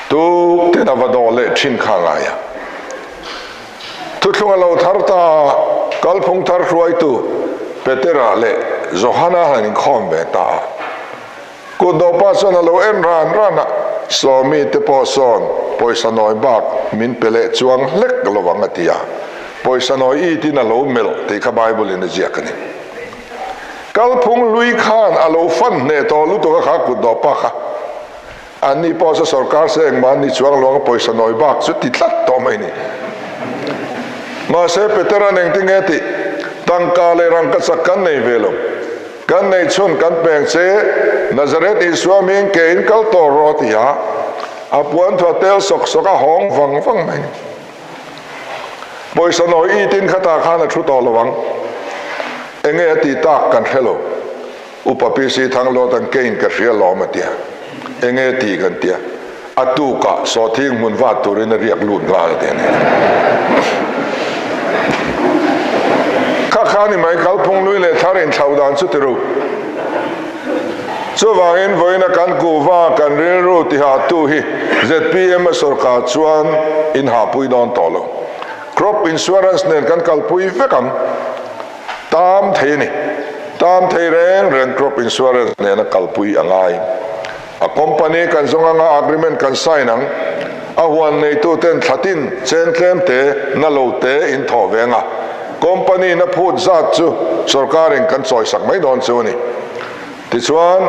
tuk tin a va dawh leh thin kha a ngai a. Thuthlung a lo thar ta a, kalphung thar hruaitu Petera leh Johana han inkhawm ve ta a. Kut dawpa chuan a lo en ran ran a, Sawmi te pawh sawn pawisa nawi bak min pe leh chuang hlek lo ang a ti a, pawisa nawi it in a lo melh tih kha Bible in a ziak a ni. Kalphung hlui khan a lo fan hneh tawh lutuk a kha kut dawpa kha. Anni pawh chu sorkar se engmah an ni chuang lo ang a pawisa nawi bak chu ti tlat tawh mai ni. Mahse Petera'n engtinge tih tangka leh rangkachak kan nei ve lo. Kan nei chhun kan peng che, Nazareth Isua hming ke in kal tawh rawh a ti a, a puan thuah tel sawk sawk a hawng vang vang mai. Pawisa nawi it in khatah khan a thu tawh lo ang. Enge a tih tak kan hre lo. Upa PC Thanglawt an ke in ka hria lawm a tia. Enge tih kan tia. A tukah sawhthing hmun vat turin a riak lut nghal a ti a ni. Kha kha ni mai kalphung lui leh thar inthlau dan chu ti ru. Chuvangin vawiina kan kuhva kan rilru tihahtu hi zpm a sorkar chuan inhahpui dawn tawh lo. Crop insurance nen kan kalpui vek ang. Tam thei a ni. Tam thei reng reng crop insurance nena kalpui a ngai. A company kan zawng anga agreement kan sign ang. A huan neitu ten thlatin cheng tlem te na lo te in thawh ve anga company na phut zat chu sorkarin kan chawisak mai dawn chu a ni. Tichuan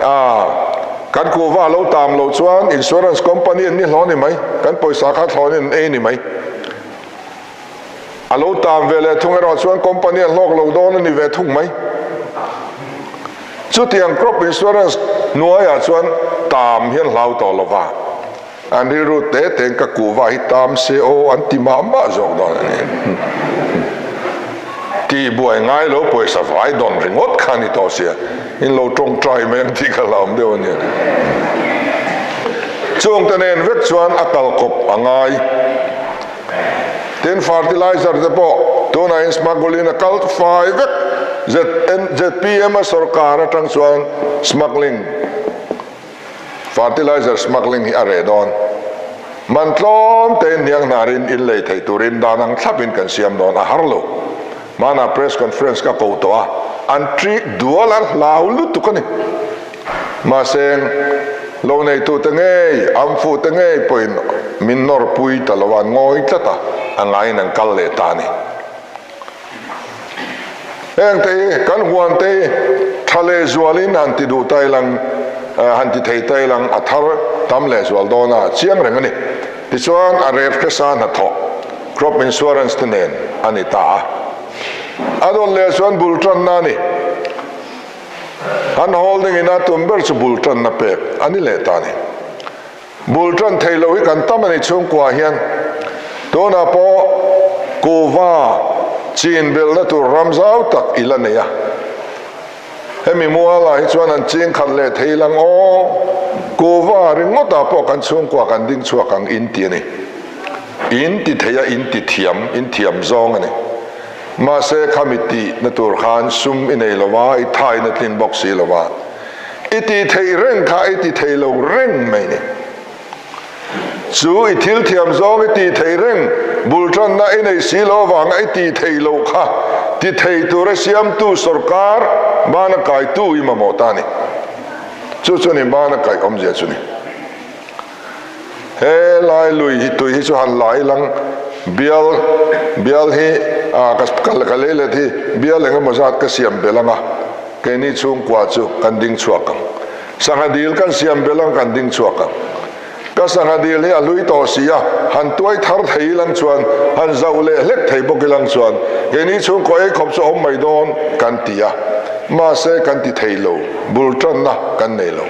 a kan kuhva a lo tam loh chuan insurance company an ni hlawh ni mai, kan pawisa kha thlawnin an ei ni mai. A lo tam ve leh thung erawh chuan company a hlawk lo dawn a ni ve thung mai. Chutiang crop insurance hnuaiah chuan tam hian hlau tawh lo va, an rilru te tein ka kuhva hi tam se aw an ti mah mah zawk dawn a ni. Tih buai ngai lo pawisa vai dawn ringawt kha a ni tawh sia, in lo tawngtai mai ang tih ka hlauhawm deuh a nia. Chungte nen vek chuan a kalkawp a ngai. Tin, fertilizer te pawh tunah in smuggle in a kal fai vek. ZPM a sorkar atang chuan smuggling Fertilizer smuggling hi a reh dawn. Man tlawm tein hniang hnarin in lei theih turin dan ang thlapin kan siam dawn a har lo. Hmanah press conference ka ko tawh a, an ṭik dual an hlau lutuk a ni. Mahse, lo neitute ngei, an fuhte ngei pawhin min nawrpui ta lo a, an ngawi tlat a, a ngaiin an kal leh ta a ni. Heng te hi kan huan te hi tha leh zualin han ti duh ta ilang, han ti thei ta ilang a thar tam leh zual dawn a chiang reng a ni. Tichuan a rep hresa hnathawh, crop insurance te nen a ni ta a. A dawn leh chuan bul tanna a ni. An holding in a tum ber chu bul tanna pek a ni leh ta a ni. Bul tan thei lo hi kan tam a ni chhungkua hian tunah pawh kuhva chin belhna tur ram zau tak i la nei a. Hemi mualah hi chuan an ching khat leh thei lang aw, kuhva ringawtah pawh kan chhungkua kan ding chhuak ang in ti a ni. In ti thei a, in ti thiam, in thiam zawng a ni. Mahse khami tihna tur khan sum i nei lo va, i thain a tlin bawk si lo va. I ti theih reng kha i ti thei lo reng mai ni. Chu i thil thiam zawng i ti thei reng, bul tanna i nei si lo avanga i ti thei loh kha ti thei tura siamtu sawrkar bana kaitu i mamawh ta a ni. Chu chu ni bana kaih awmzia chu ni. He lai lui hi tui hi chu han la ilang bial bial hi ah ka ka lei let hi bial eng emaw zat ka siam belh ang a keini chhungkua chu kan ding chhuak ang sangha dil kan siam belh ang kan ding chhuak ang ka sangha dil hi a hlui tawh si a han tuai thar thei ilang chuan han zauh leh hlek thei bawk ilang chuan keini chhungkua ei khawp chu awm mai dawn kan ti a mahse kan ti thei lo bul tanna kan nei lo.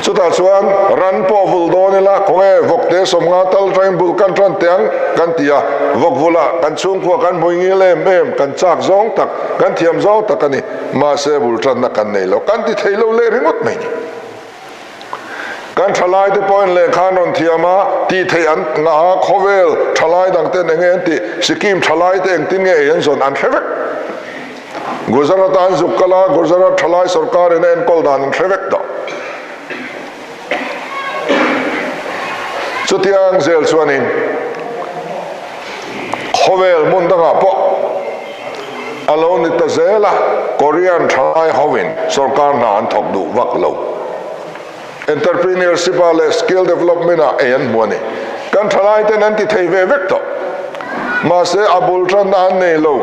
Chutah chuan ran pawh vul dawn ila, khawnge vawkte sawmnga tal atangin bul kan tan teh ang kan ti a, vawk vulah kan chhungkhua kan hmui ngil em em, kan chak zawng tak, kan thiam zawng tak a ni, mahse bul tanna kan nei lo, kan ti thei lo leh ringawt mai ni. Kan thalai te pawhin lehkha an rawn thiam a, tih theih an ngah a, khawvel thalai dang ten enge an tih, Sikkim thalai te engtin nge ei an zawn an hre vek. Gujarat an zuk kal a, Gujarat thalai sorkar in a enkawl dan an hre vek tawh. Chutiang zel chuanin khawvel hmun dangah pawh a lo ni ta zel a, Korean thalai hovin sorkar hna an thawk duh vak lo. Entrepreneurship ah leh skill development ah ei an hmu a ni. Kan thalai ten an ti thei ve vek tawh. Mahse a bul tanna an nei lo.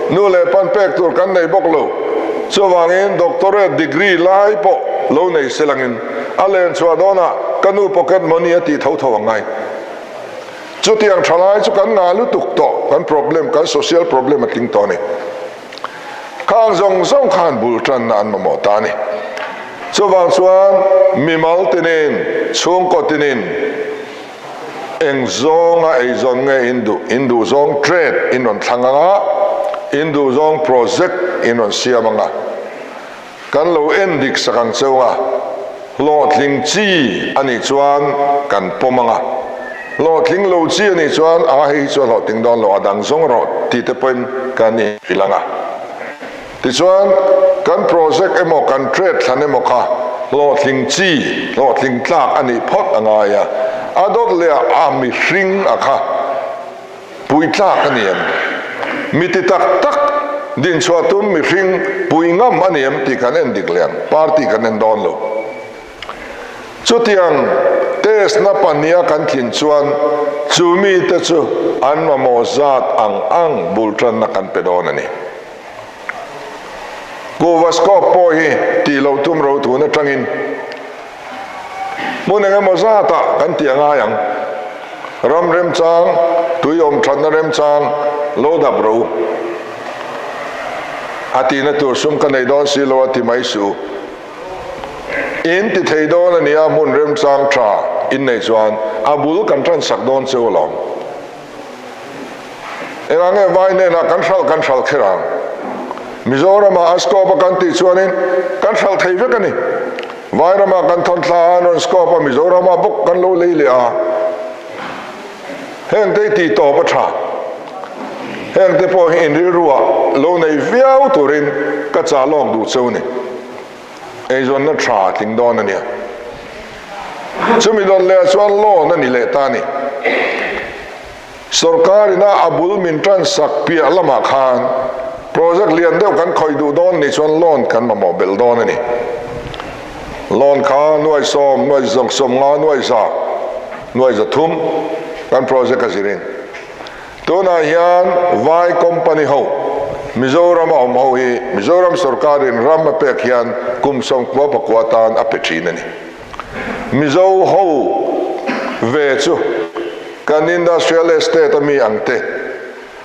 Nu leh pan pek tur kan nei bawk lo. Chuvangin doctorate degree lai pawh lo nei se langin a len chhuah dawnah ka nu pocket money a tih tho tho ang ngai. Chutiang thalai chu kan ngah lutuk tawh. Kan problem, kan social problem a tling tawh a ni. Khang zawng zawng khan bul tanna an mamawh ta a ni. Chuvang chuan mimal tinin, chhungkaw tinin eng zawnga eizawn nge in duh, in duh zawng trade in rawn thlang ang a, in duh zawng project in rawn siam ang a, kan lo en dik sak ang cheu ang a, hlawhtling chi a nih chuan kan pawm ang a, hlawhtling lo chi a nih chuan a hei hi chu a hlawhtling dawn lo, a dang zawng rawh tih te pawhin kan inhrilh ang a. Tichuan, kan project emaw kan trade thlan emaw kha hlawhtling chi, hlawhtling tlak a nih phawt a ngai a, a dawt leh a mihring a kha pui tlak a ni em? Mi ti tak tak dinchhuah tum mihring pui ngam a ni em tih kan en dik leh ang, party kan en dawn lo. Chutiang test na pahniha kan thlin chuan chu mite chu an mamawh zat ang ang bul tanna kan pe dawn a ni. Kuhva scope pawh hi tih loh tum ro tun atangin hmun eng emaw zatah kan tih a ngai ang. Ram remchang, tui awm thatna remchang lo dap ro. A tihna tur sum ka nei dawn si lo a ti mai suh u. In ti thei dawn a nia hmun remchang tha in nei chuan a bul kan tan sak dawn cheu alawm. Engah nge vai hnenah kan hralh kan hralh kher ang? Mizoramah a scope a kan tih chuanin kan hralh thei vek a ni. Vai ramah kan thawn thla a, an rawn scope a, Mizoramah bawk kan lo lei leh a. Hengte hi tih tawp a tha. Hengte pawh hi inrilruah lo nei viau turin ka chah lawk duh cheu ni. Eizawnna tha a tling dawn a nia. Chumi dawt leh ah chuan loan a ni leh ta a ni. Sorkar ina a bul min tan sak piah lamah khan project lian deuh kan khawih duh dawn nih chuan loan kan mamawh belh dawn a ni. Loan kha nuai sawm, nuai zawng 50, nuai za, nuai 300 kan project a zirin. Tunah hian vai company ho Mizoram a awm ho hi Mizoram sorkarin ram a pek hian kum 99 tan a pe thin a ni. Mizo ho ve chu kan Industrial Estate a mi ang te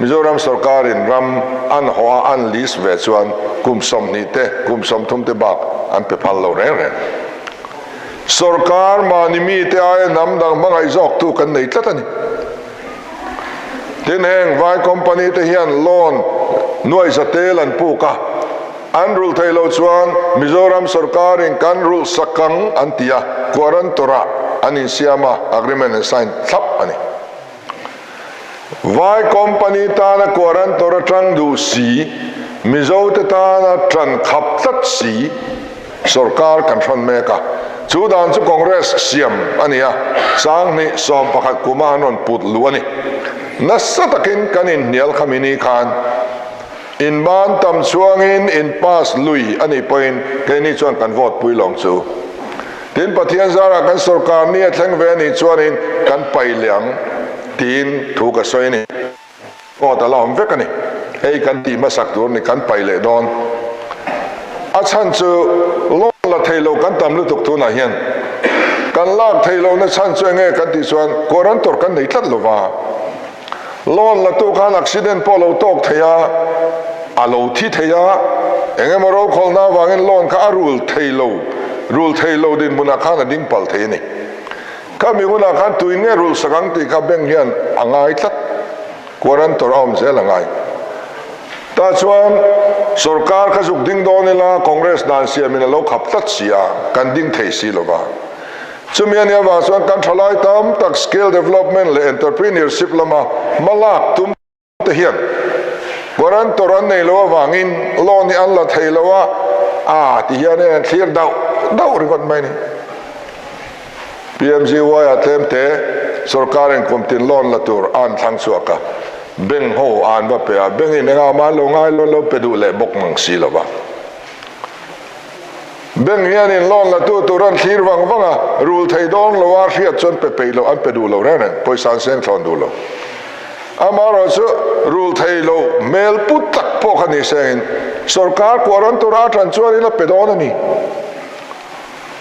Mizoram sorkarin ram an haw a an lease ve chuan kum 20 te kum 30 te bak an pe phal lo reng reng. Sorkar mahni mite aia hnam dang hmangaih zawktu kan nei tlat a ni. Tin heng vai company te hian loan nuai za tel an puk a, an rulh theih loh chuan Mizoram sorkarin kan rulh sak ang an ti a, guarantor ah an insiam a, agreement an sign thlap a ni. Vai company tana guarantor atang duh si, Mizo te tana tan khap tlat si, Sorkar kan hrawn mek a, chu dan chu Congress siam a ni a, 2011 kuma an rawn put luh a ni. Nasa takin kan inhnial kha mini khan inban tam chuangin in pass lui a nih pawhin keini chuan kan vote pui lawng chu. Tin, Pathian zarah kan sorkar ni a thleng ve a nih chuanin kan paih leh ang tiin thu ka sawi a ni. Vote a la awm vek a ni. Hei kan tih hmasak tur ni kan paih leh dawn. A chhan chu loan la thei lo kan tam lutuk tunah hian kan lak thei lohna chhan chu enge kan tih chuan guarantor kan nei tlat lova. Loan la tu khan accident pawh lo tawk thei a, a lo thi thei a, engemaw rokhawlna avangin loan kha a rul thei lo, rul thei lo dinhmunah khan a ding palh thei a ni. Khami hunah khan tuin nge rulh sak ang tih kha bank hian a ngai tlat, guarantor a awm zel a ngai. Tah chuan sorkar kha zuk ding dawn ila Congress dan siamin a lo khap tlat si a, kan ding thei si lo va. Chumi a nih avang chuan kan thalai tam tak skill development leh entrepreneurship lama hma lak tum te hian guarantor an nei lo avangin loan hi an la thei lo a, a ti hian hei an thlir dauh dauh ringawt mai a ni. PMGY ah tlem te sorkarin kum tin loan la tur a an thlang chhuak a, bank ho a an va pe a, bank in engah mah an lo ngai lo, an lo pe duh leh bawk mang si lo va. Bank hianin loan la tu tur an thlir vang vang a, rul thei dawn lo a hriat chuan pe peih lo, an pe duh lo reng reng, pawisa an seng thlawn duh lo. Amaherawh chu rul thei lo hmel pu tak pawh kha ni sengin sorkar kuarantura a tan chuanin a pe dawn a ni.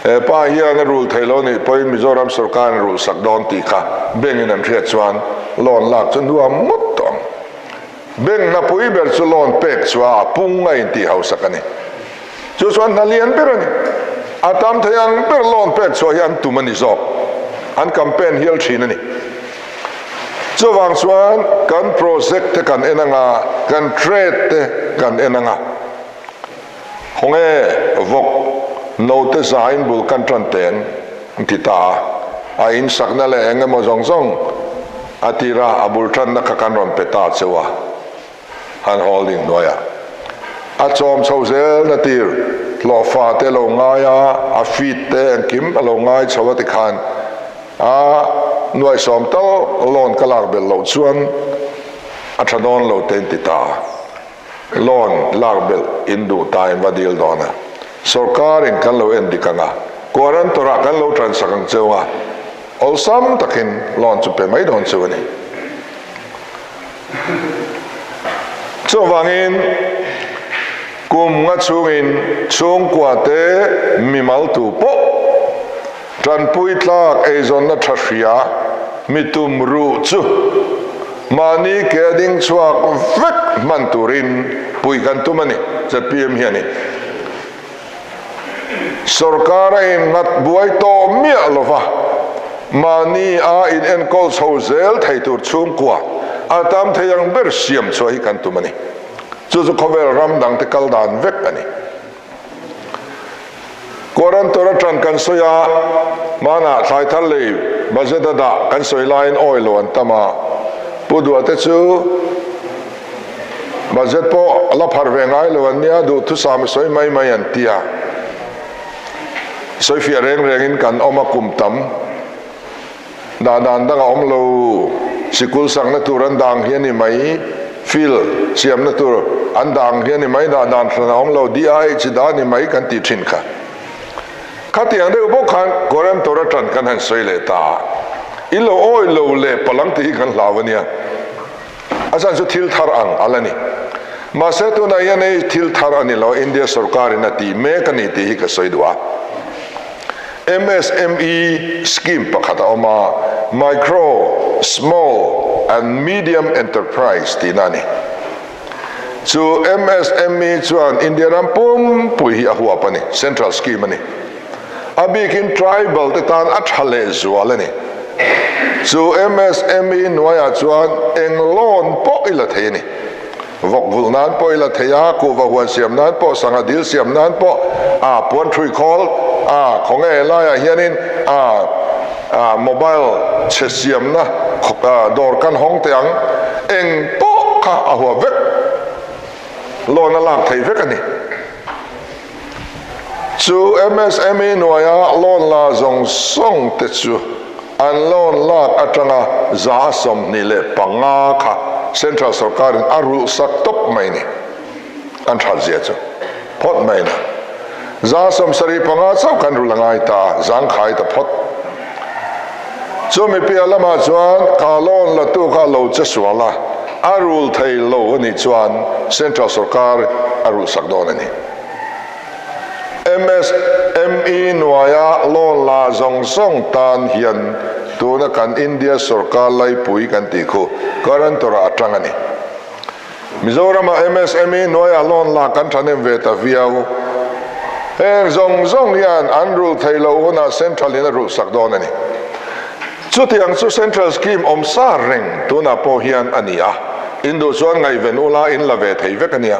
He pa hian a rul thei lo nih pawhin Mizoram sorkarin a rulh sak dawn tih kha bank in an hriat chuan loan lak chu nuam ngawt tawh ang. Bank hnapui ber chu loan pek chu a pung a intih hausak a ni. Chu chuan hna lian ber a ni. A tam thei ang ber loan pek chhuah hi an tum a ni zawk. An campaign hial thin a ni. Chuvang chuan kan project te kan en anga, kan trade te kan en anga. Khawnge vawk note zain bul kan tan teng an ti ta a, a in sakna leh eng emaw zawng zawng a tira a bul tanna kha kan rawn pe ta cheu a, han holding hnuaiah a chawm chho zel na tir hlawhfa te lo ngai a, a feed te engkim a lo ngai chho a tikhan a nuaihsawm tal loan ka lak belh loh chuan a tha dawn lo te an ti ta a. Loan lak belh in duh ta in va dil dawn a, sorkar in kan lo en dik ang a, guarantor ah kan lo tan sak ang cheu a, awlsam takin loan chu pe mai dawn cheu a ni. Chuvangin kum nga chhungin chhungkua te mimal tu pawh tanpui tlak eizawnna tha hria mi tum ruh chu Mahni ke a ding chhuak vek hman turin puih kan tum a ni, zpm hianin. Sorkar a innghat buai tawh miah lova, mahni a inenkawl chho zel thei tur chhungkua a tam thei ang ber siam chhuah hi kan tum a ni. Chu chu khawvel ram dangte kal dan vek a ni. Guarantor atang kan sawi a, hmanah thlai thar lei budget a dah kan sawi laiin awi lo an tam a, Pu Duhate chu budget pawh la phar ve ngai lo an nia, duhthusam a sawi mai mai an ti a. Sawifiah reng rengin kan awm a kum tam dah dan dang a awm lo. Sikul sakna tur an dah ang hi a ni mai, field siamna tur an dah ang hi a ni mai, dah dan hran a awm lo, DIH dah a ni mai kan tih thin kha. Khatiang deuh bawk khan Guarantor atan kan han sawi leh ta a, i lo awi lo leh palang tih hi kan hlau a nia. A chhan chu thil thar ang a la ni. Mahse tunah hian hei thil thar a ni lo, India sorkarin a tih mek a ni tih hi ka sawi duh a. MSME scheme pakhat a awm a, Micro, Small and Medium Enterprise tihna a ni. Chu MSME chuan India ram pumpui hi a huap a ni, central scheme a ni. A bikin tribal te tan a tha leh zual a ni. Chu MSME hnuaiah chuan eng loan pawh i la thei a ni. Vawk vulh nan pawh i la thei a, kuhva huan siam nan pawh, sangha dil siam nan pawh, a puan ṭhui khawl, a khawnge helaiah hianin a a mobile chhe siamna dawr kan hawng teh ang, eng pawh kha a huap vek, loan a lak theih vek a ni. Chu MSME hnuaia loan la zawng zawng te chu an loan lak atanga 25% kha Central sawrkarin a rulh sak tawp mai ni. An that zia chu phawt mai na. 75% chauh kan rulh a ngai ta, zangkhai ta phawt. Chumi piah lamah chuan kha loan la tu kha lo che sual a, a rul thei lo a nih chuan Central sawrkar a rulh sak dawn a ni. MSME hnuaia loan la zawng zawng tan hian tuna kan India sawrkar laipui kan tih khu guarantor-ah a tang a ni. Mizoramah MSME hnuaiah loan lak kan thahnem ve ta viau. Heng zawng zawng hian an rulh theih loh hunah Central in a rulh sak dawn a ni. Chutiang chu Central scheme awm sa reng tunah pawh hian a ni a, in duh chuan ngaihven ula in la ve thei vek a nia.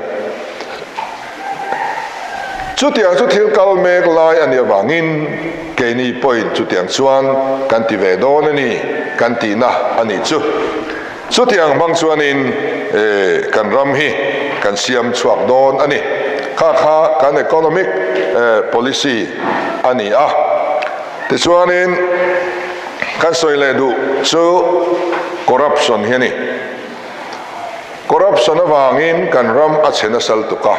Chutiang chu thil kal mek lai a nih avangin keini pawhin chutiang chuan kan ti ve dawn a ni kan tihna a nih chu. Chutiang hmang chuanin kan ram hi kan siam chhuak dawn a ni. Kha kha kan economic policy a ni a. Tichuanin kan sawi leh duh chu corruption hi a ni. Corruption avangin kan ram a chhe nasa lutuk a.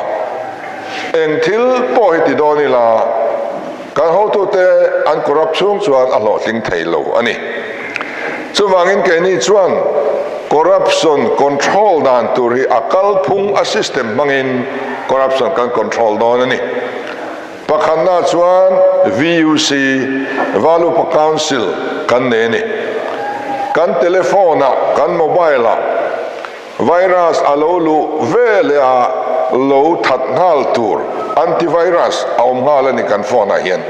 Eng thil pawh hi ti dawn ila kan hotute an corrupt chhung chuan a hlawhtling thei lo a ni. Chuvangin keini chuan corruption control dan tur hi a kalphung a system hmangin corruption kan control dawn a ni. Pakhatna chuan VUC, Valupa Council, kan nei a ni. Kan telephone ah, kan mobile ah virus a lo luh ve leh a lo that nghal tur antivirus a awm nghal a ni kan phone ah hian.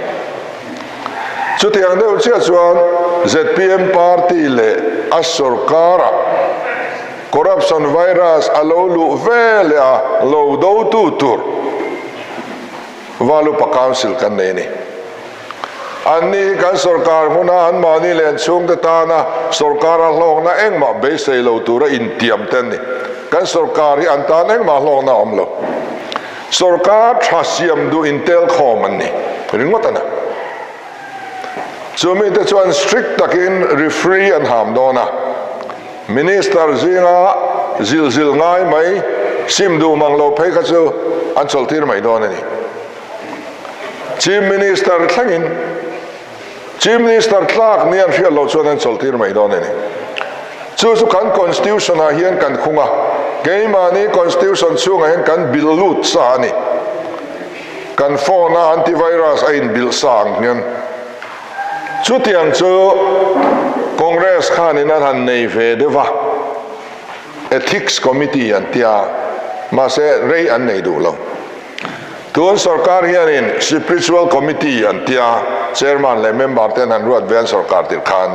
Chutiang deuh chiah chuan zpm party leh a sorkar ah corruption virus a lo luh ve leh a lo dotu tur Valupa Council kan nei a ni. Anni hi kan sorkar hmuna anmahni leh an chhungte tana sorkara hlawkna engmah beisei lo tura intiam te an ni. Kan sorkar hi an tan engmah hlawkna a awm lo. Sorkar tha siam duh intel khawm an ni ringawt a na. Chu mite chuan strict takin referee an ham dawn a. Minister zinga zil zil ngai mai sim duh mang lo phei kha chu an chawlhtir mai dawn a ni. Chief Minister thlengin Chief Minister tlak ni an hriat loh chuan an chawlhtir mai dawn a ni. Chu chu kan Constitution ah hian kan khung a, keimahni Constitution chhungah hian kan bilh lut sa a ni. Kan phone a antivirus a inbilh sa ang hian. Chutiang chu Congress khanin an han nei ve deuh va, Ethics Committee an tia, mahse rei an nei duh lo. Tun sorkar hianin Spiritual Committee an tia, Chairman leh member te an han ruat ve an sorkar tirh khan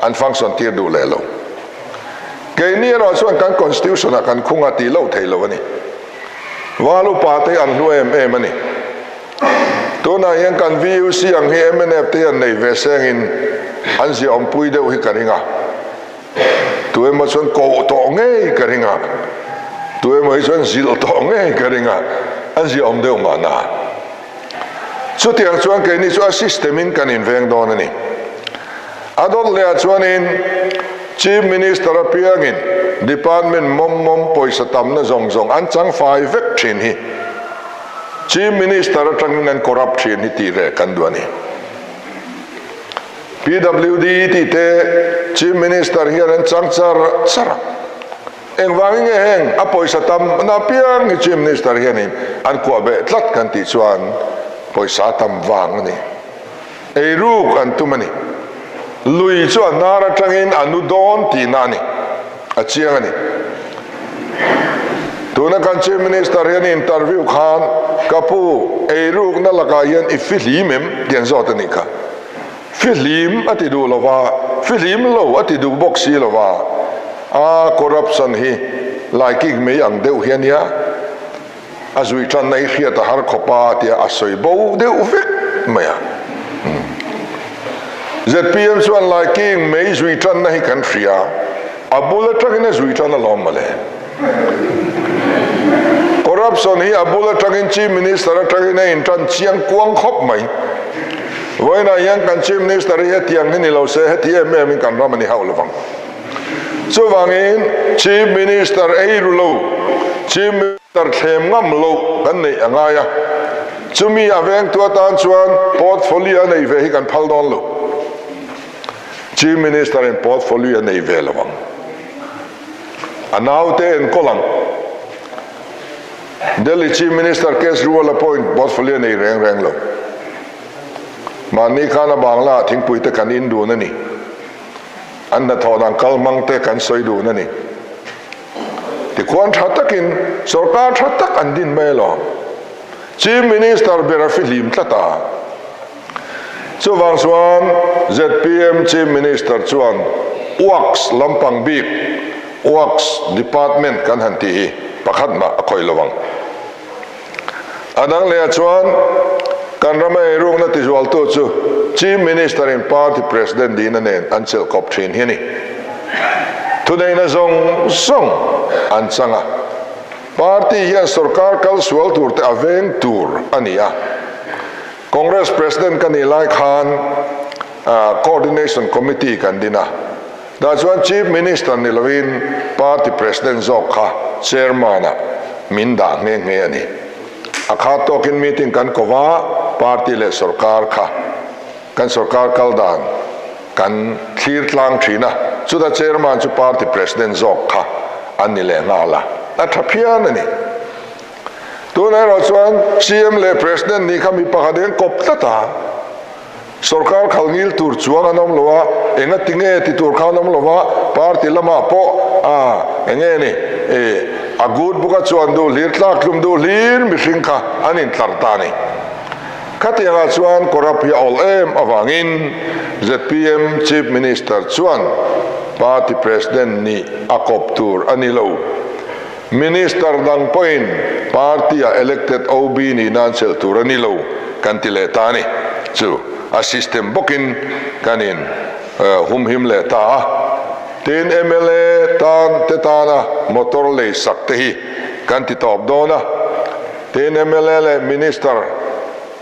an function tir duh leh lo. Keini erawh chuan kan Constitution ah kan khung a tih loh theih lo a ni. Val upa te an hlu em em a ni. Tunah hian kan VUC ang hi mnf te hian nei ve sengin an ziaawmpui deuh hi ka ring a. Tu emaw chuan koh tawh ngei ka ring a, tu emaw hi chuan zilh tawh ngei ka ring a, an ziaawm deuh mahna. Chutiang chuan keini chu a system in kan inveng dawn a ni. A dawt leh ah chuanin Chief Minister apiangin Department mawm mawm pawisa tamna zawng zawng an chang fai vek thin hi Chief Minister atangin an corrupt thin hi tih reh kan duh a ni. PWD tih te Chief Minister hian an chang char char a. Engvangin nge heng a pawisa tamna apiang hi Chief Minister hianin an kuah beh tlat kan tih chuan pawisa tam vang a ni. Eiruk an tum a ni. Lui chu a hnar atangin a nu dawn tihna a ni. A chiang a ni. Tuna kan Chief Minister hian interview khan ka pu eirukna lakah hian i fihlim em tih an zawt a nih kha. Fihlim a ti duh lo va, fihlim lo a ti duh bawk si lo va. A corruption hi laikik mai ang deuh hi a nia. A zui tanna hi hriat a har khawp a tia a sawi bo deuh vek mai a. Zpm chuan laiking mei zui tanna hi kan hria, a bul atangin a zui tan alawm mawle. Corruption hi a bul atangin Chief Minister atangin a intan chiang kuang khawp mai. Vawiinah hian kan Chief Minister hi hetiang hi ni lo se heti em em in kan ram a ni hauh lovang. Chuvangin Chief Minister ei ru lo, Chief Minister thlem ngam lo kan neih a ngai a, chumi a vengtu atan chuan portfolio a neih ve hi kan phal dawn lo. Chief Minister in portfolio a nei ve lo ang. A naute enkawl ang. Delhi Chief Minister Kejriwal a pawhin portfolio a nei reng reng lo. Mahni khan a bangla ah thingpui te kan in dun a ni. An hnathawh dan kal hmang te kan sawi dun a ni. Tikhuan tha takin sorkar tha tak an din mai alawm. Chief Minister ber a fihlim tlat a. Chuvang chuan zpm Chief Minister chuan Works lampang bik, Works Department kan han tih hi pakhat mah a khawih lo ang. A dang leh ah chuan kan rama eirukna tizualtu chu Chief Minister in Party President dihna nen an chelh kawp thin hi a ni. Thuneihna zawng zawng an chang a, Party hian sorkar kal sual tur te a veng tur a ni a. Congress President ka nih lai khan Coordination Committee kan din a, dah chuan Chief Minister ni lovin Party President zawk kha Chairman ah min dah nghe nghe a ni. A khat tawkin meeting kan ko va, Party leh sorkar kha kan sorkar kal dan kan thlir tlang thin a, chuta Chairman chu Party President zawk kha an ni leh nghal a, a tha phian a ni. Tunah erawh chuan CM leh President nih kha mi pakhat eng kawp tlat a, sorkar khal ngil tur chuang an awm lo a, enga ti nge ti tur kha an awm lo va, party lamah pawh a enge ni e a good book a chuan duh hlir tlak tlum duh hlir mihring kha an intlar ta a ni. Khatiangah chuan corrupt hi a awlh em avangin zpm Chief Minister chuan party President nih a kawp tur a ni lo. Minister dang pawhin party-a elected OB nih nan chelh tur a ni lo kan ti leh ta a ni. Chu a system bawkin kan in humhim leh ta a. Tin, mla tan te tana motor lei sak te hi kan ti tawp dawn a. Tin, mla leh minister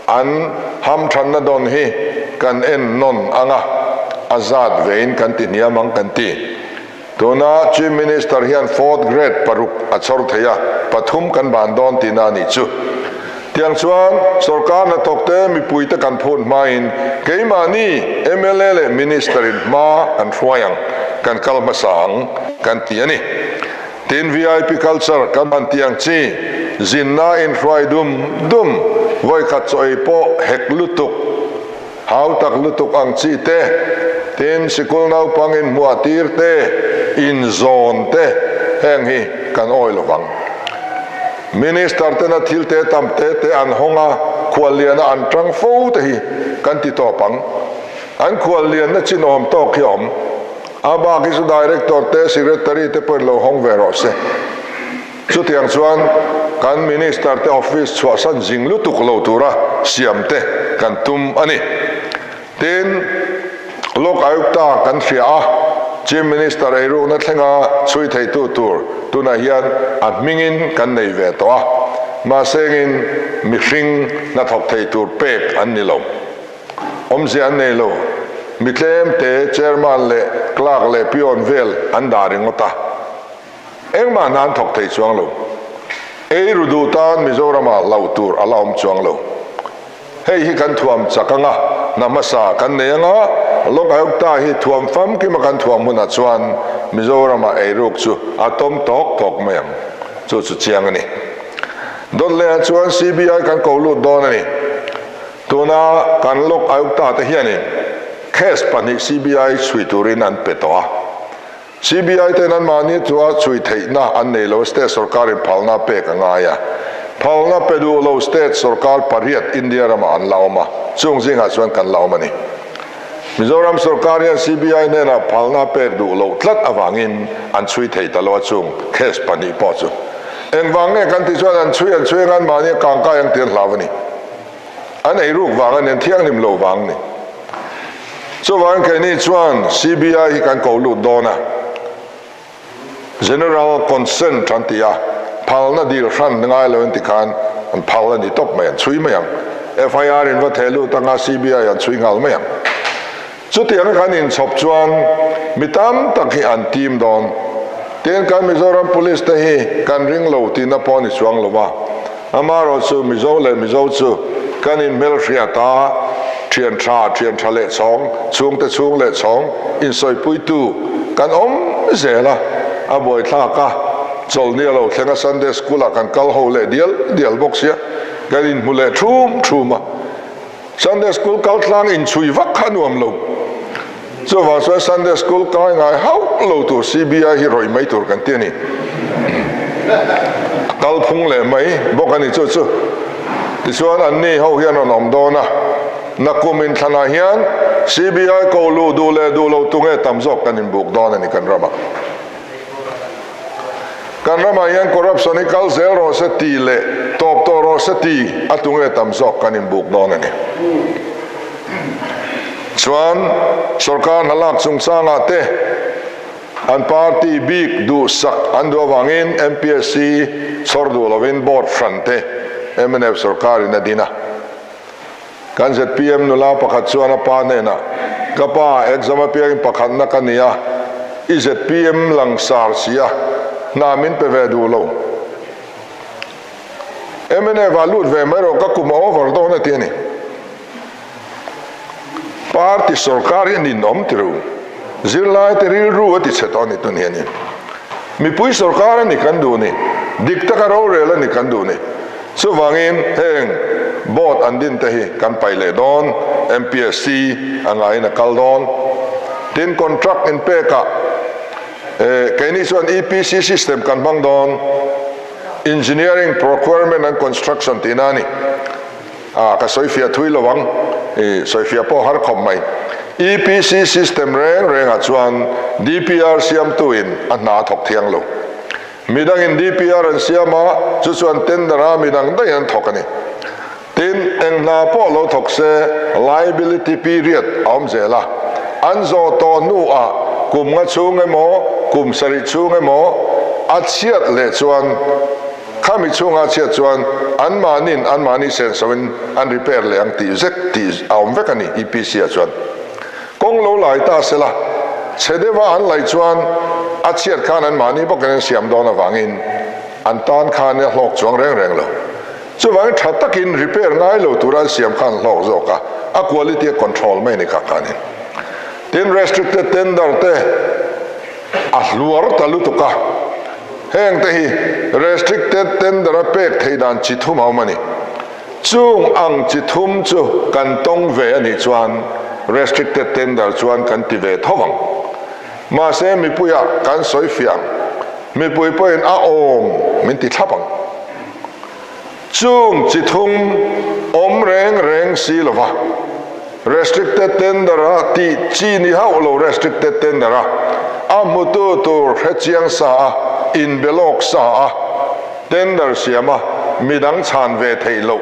an hamthanna dawn hi kan en nawn ang a, a zat vein kan ti hniam ang kan ti. Tuna Chief Minister hian fourth grade paruk a chhawr thei a, pathum kan ban dawn tihna a nih chu. Tiang chuan sorkar hnathawkte mipuite kan phut hmain keimahni mla leh Minister in hma kan hruai ang, kan kal hmasa ang kan ti a ni. Tin vip culture kan han tih ang chi, zinna inhruai dum dum, vawikhat chaw ei pawh hek lutuk, Hau tak lutuk ang chi te, tin sikul naupang inhmuah tir te, inzawn te heng hi kan awi lo vang. Minister tena thil te tam te te an hawng a, khualliana an tang fo te hi kan ti tawp ang. An khuallianna chinawm tawk hi a awm. A bak hi chu Director te, Secretary te pawhin lo hawng ve rawh se. Chutiang chuan kan Minister te office chhuahsan zing lutuk lo tura siam te kan tum a ni. Tin, Lok Ayukta kan hria a, Chief Minister eirukna thlenga chhui theitu tur tunah hian a hmingin kan nei ve tawh a. Mahsengin mihring hnathawk thei tur pek an ni lo. Awmzia an nei lo. Mi tlem te chairman leh clerk leh peon vel an dah ringawt a. Engmah hna an thawk thei chuang lo. Ei ru duh tan Mizoramah hlauh tur a la awm chuang lo. Hei hi kan thuam chak anga hna hmasa kan nei anga Lok Ayukta hi thuam famkima kan thuam hunah chuan Mizoramah eiruk chu a tawm tawk tawk mai ang. Chu chu chiang a ni. Dawt lehah chuan CBI kan ko lut dawn a ni. Tuna kan Lok Ayukta te hianin case pahnih CBI chhui turin an pe tawh a. CBI ten anmahni chua chhui theihna an nei lo, state sorkarin phalna pek a ngai a. Phalna pe duh lo state sorkar pariat India ramah an la awm a, chung zingah chuan kan la awm a ni. Mizoram sorkar hian CBI hnenah phalna pek duh loh tlat avangin an chhui thei ta lo a, chung case pahnih pawh chu engvang nge kan tih chuan an chhui an chhui anga anmahni a kangkai ang tih an hlau a ni. An eiruk vang a ni, an thianghlim lo vang a ni. Chuvangin keini chuan CBI hi kan ko lut dawn a, General Consent an ti a, phalna dil hran ngai lo in ti khan an phal a ni tawp mai, an chhui mai ang. FIR in va theh lut anga CBI an chhui nghal mai ang. Chutianga kan inchhawp chuan mi tam tak hi an tim dawn. Tin, kan Mizoram Police te hi kan ring lo tihna pawh a ni chuang lo va. Amaherawhchu Mizo leh Mizo chu kan inhmelhriat a, thian tha, thian tha leh chhawng, chhungte chhung leh chhawng insawipuitu kan awm zel a, a buaithlak a, chawlhni a lo thleng a, Sunday School ah kan kal ho leh dial dial bawk sia, kan inhmu leh thum thum a. Sunday School kal tlang inchhui vak kha nuam lo. Chuvang chuan Sunday School kai ngai hauh lo tur CBI hi rawih mai tur kan ti a ni. A kal phung leh mai bawk a ni chu chu. Tichuan anni ho hian rawn awm dawn a, nakum inthlanah hian CBI ko luh duh leh duh lo tunge tam zawk kan inbuk dawn a ni kan ramah. Kan ramah hian corruption hi kal zel rawh se ti leh tawp tawh rawh se ti a tunge tam zawk kan inbuk dawn a ni. Chuan sorkar hna lak chungchangah te an party bik duhsak an duh avangin MPSC chhawr duh lovin board hran te mnf sorkarin a din a. Kan zpm nula pakhat chuan a pa hnenah, Ka pa, exam apiangin pakhatna ka ni a, i zpm langsar si a, hna min pe ve duh lo. Mnf ah lut ve mai rawh, ka kum a over dawn a ti a ni. Party sorkar hi a ninawm ti ru. Zirlaite rilru a ti chhe tawh a ni tun hianin. Mipui sorkar a ni kan duh ni, dik taka rorel a ni kan duh ni. Chuvangin heng board an din te hi kan paih leh dawn, MPSC a ngaiin a kal dawn. Tin, contract inpekah keini chuan EPC system kan hmang dawn, Engineering, Procurement and Construction tihna a ni. A, ka sawifiah thui lo ang, i sawifiah pawh har khawp mai. EPC system reng rengah chuan DPR siamtuin a hna a thawk thiang lo. Midangin DPR an siam a, chu chuan tender a midang daih an thawk a ni. Tin, eng hna pawh lo thawk se liability period a awm zel a, an zawh tawh hnuah kum nga chhung emaw, kum sarih chhung emaw a chhiat leh chuan khami chhunga chhiat chuan anmahnin anmahni senso in an repair leh ang tih zek tih a awm vek a ni EPC ah chuan. Kawng lo lai ta sela, chhe deuha an laih chuan a chhiat khan anmahni bawkin an siam dawn avangin an tan khan a hlawk chuang reng reng lo. Chuvangin tha takin repair ngai lo tura an siam khan hlawk zawk a, a quality a control mai a ni kha khanin. Tin, restricted tender te a hluar ta lutuk a, heng te hi restricted tender a pek theih dan chi thum a awm a ni. Chung ang chi thum chu kan tawng ve a nih chuan restricted tender chuan kan ti ve tho ang. Mahse mipuiah kan sawi fiah ang. Mipui pawhin a awm min ti thlap ang. Chung chi thum awm reng reng si lova restricted tender a tih chi ni hauh lo restricted tender a a hmutu tur hrechiang sa a inbe lawk sa a Tender siam a, midang chhan ve theih loh,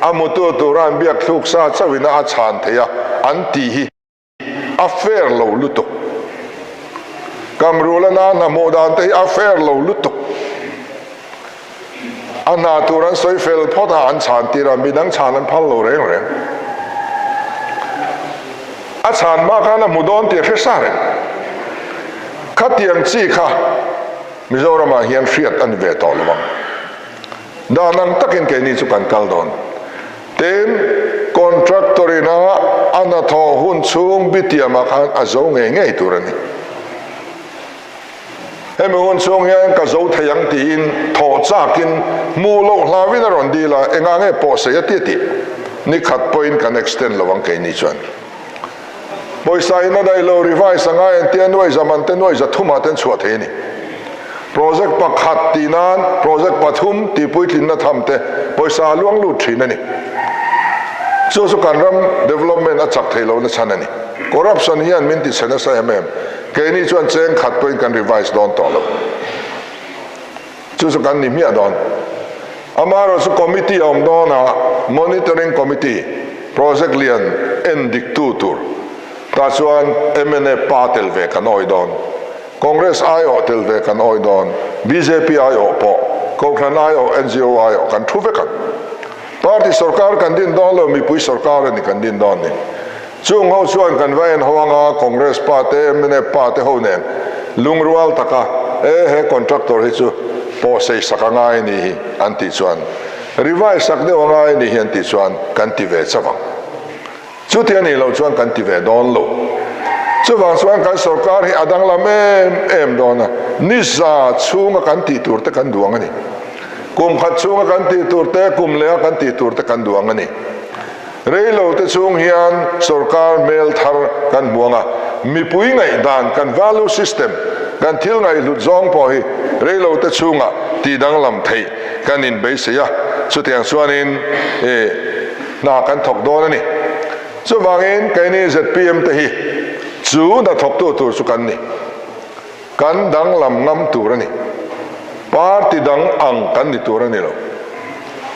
a hmutu tura an biak thluk sa chauhin a chhan theih a, an tih hi a fair lo lutuk. Kamrula na hna hmuh dan te hi a fair lo lutuk. A hna tur an sawi fel phawt a, an chhan tir a, midang chhan an phal lo reng reng. A chhan hma khan a hmu dawn tih a hre sa reng. Khatiang chi kha Mizoramah hian hriat a ni ve tawh lo ang. Dan ang takin keini chu kan kal dawn. Tin, contractor ina a hnathawh hun chhung bitiamah khan a zo ngei ngei tur a ni. Hemi hun chhung hian ka zo thei ang tiin thawh chakin hmuh loh hlauhin a rawn dil a, engah nge pawhsei a ti a tih ni khat pawhin kan extend lo ang keini chuan. Pawisa in a daih lo revise a ngai an tia nuai za man te nuai za thumah te an chhuah thei a ni. Project pakhat tih nan project pathum tih puitlinna tham te pawisa a luang lut thin a ni. Chu chu kan ram development a chak thei lohna chhan a ni. Corruption hian min ti chhe nasa em em. Keini chuan cheng khat pawhin kan revise dawn tawh lo. Chu chu kan ni hmiah dawn. Amaherawhchu committee a awm dawn a, monitoring committee, project lian en dik tu tur. Tah chuan mna pa tel ve kan awih dawn. Congress aiawh tel ve kan awih dawn. Bjp aiawh pawh, Kohhran aiawh, NGO aiawh kan thu vek ang. Party sorkar kan din dawn lo, mipui sorkar a ni kan din dawn ni. Chung ho chuan kan va en ho anga Congress pa te, mnf pa te ho nen lungrual taka e he contractor hi chu pawhsei sak a ngai ni hi an tih chuan revise sak deuh a ngai ni hi an tih chuan kan ti ve chauh ang. Chuti a nih loh chuan kan ti ve dawn lo. Chuvang chuan kan sorkar hi a danglam em em dawn a, ni za chhunga kan tih tur te kan duang a ni. Kum khat chhunga kan tih tur te, kum leha kan tih tur te kan duang a ni. Reilo te chhung hian sorkar hmel thar kan hmu ang a, mipui ngaihdan kan value system, kan thil ngaihhlut zawng pawh hi reilo te chhunga tih danglam theih kan inbeisei a, chutiang chuanin hna kan thawk dawn a ni. Chuvangin keini zpm te hi chu hna thawktu tur chu kan ni. Kan danglam ngam tur a ni. Party dang ang kan ni tur a ni lo.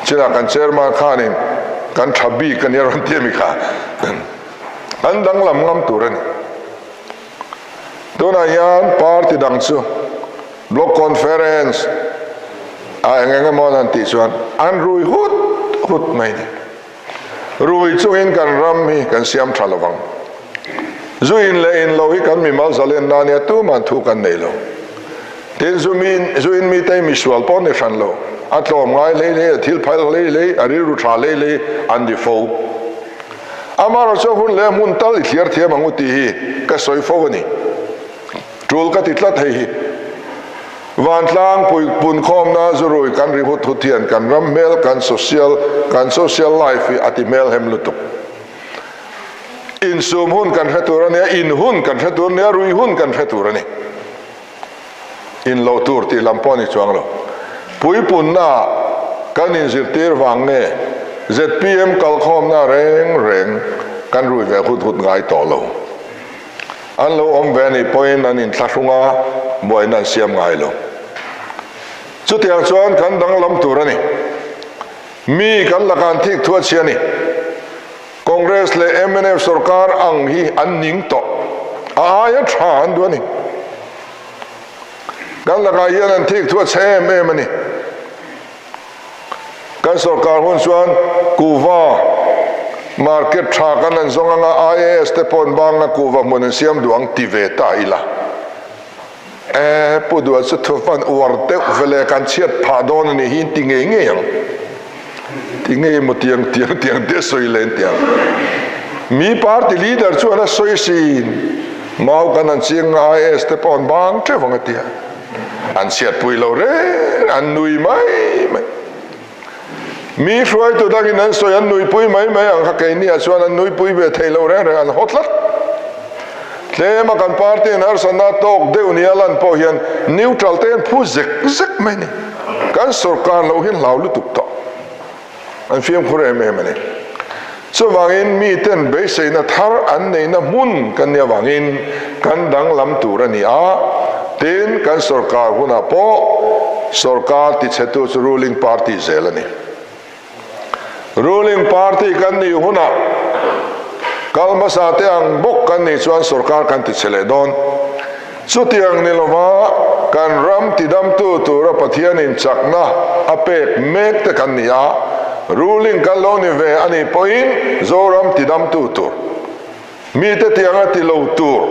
Chinah kan chairman khanin kan tha bik a nia rawn ti a mi kha. Kan danglam ngam tur a ni. Tunah hian party dang chu block conference a eng eng emaw an han tih chuan an rui hut hut mai a ni. Rui chungin kan ram hi kan siam tha lovang. Zu in leh in lo hi kan mimal zalenna ania tuman thu kan nei lo. Tin, zu mi, zu in mite hi misual pawh ni hran lo. A tlawm ngai hlei hlei, a thil phal hlei hlei, a rilru tha hlei hlei an ni fo. Amaherawhchu hun leh hmun tal i thliar thiam ang u tih hi ka sawi fo a ni. Tul ka ti tlat hei hi. Vantlang pui punkhawmna zurui kan ri hut hut hian kan ram hmel, kan social, kan social life hi a ti hmelhem lutuk. Insum hun kan hre tur a nia, in hun kan hre tur a nia, rui hun kan hre tur a ni. In loh tur tih lam pawh a ni chuang lo. Puipunna kan inzirtir vang nge zpm kalkhawmna reng reng kan rui ve hut hut ngai tawh lo. An lo awm ve a nih pawhin an inthlahrung a, buaina an siam ngai lo. Chutiang chuan kan danglam tur a ni. Mi kan lakah an thik thu a chhia a ni. Congress leh mnf sorkar ang hi an ning tawh. A aia tha an duh a ni. Kan lakah hian an thik thu a chhe em em a ni. Kan sorkar hun chuan kuhva market tha kan han zawng anga IAS te paw'n banga kuhva hmun an siam duh ang ti ve ta ila. E Pu Duha chu thu hman uar deuh vele kan chhiat phah dawn a nih hi in ti ngei ngei ang. Ti ngei maw tiang tiang tiang te sawi len tiang. Mi party leader chuan a sawi sin mau kan han chiang nga IAS te paw'n bang teuh ang a ti a. An chhiatpui lo reng, an nui mai mai. Mi hruaitu dangin an sawi an nuipui mai mai ang kha keiniah chuan an nuipui ve thei lo reng reng, an haw tlat. Tlema kan party in harsatna tawk deuh nia lan pawh hian neutral te an phu zek zek mai ni. Kan sorkar loh hian hlau lutuk tawh. An fimkhur em em a ni. Chuvangin miten beiseina thar an neihna hmun kan nih avangin kan danglam tur a ni a, tin kan sorkar hunah pawh sorkar tichhetu chu ruling party zel a ni. Ruling party kan nih hunah kal hmasa te ang bawk kan nih chuan sorkar kan tichhe leh dawn. Chutiang ni lova. kan ram tidamtu tura Pathianin chakna a pek mek te kan ni a, ruling kan lo ni ve a nih pawhin Zoram tidamtu tur, mite tianga ti lo tur,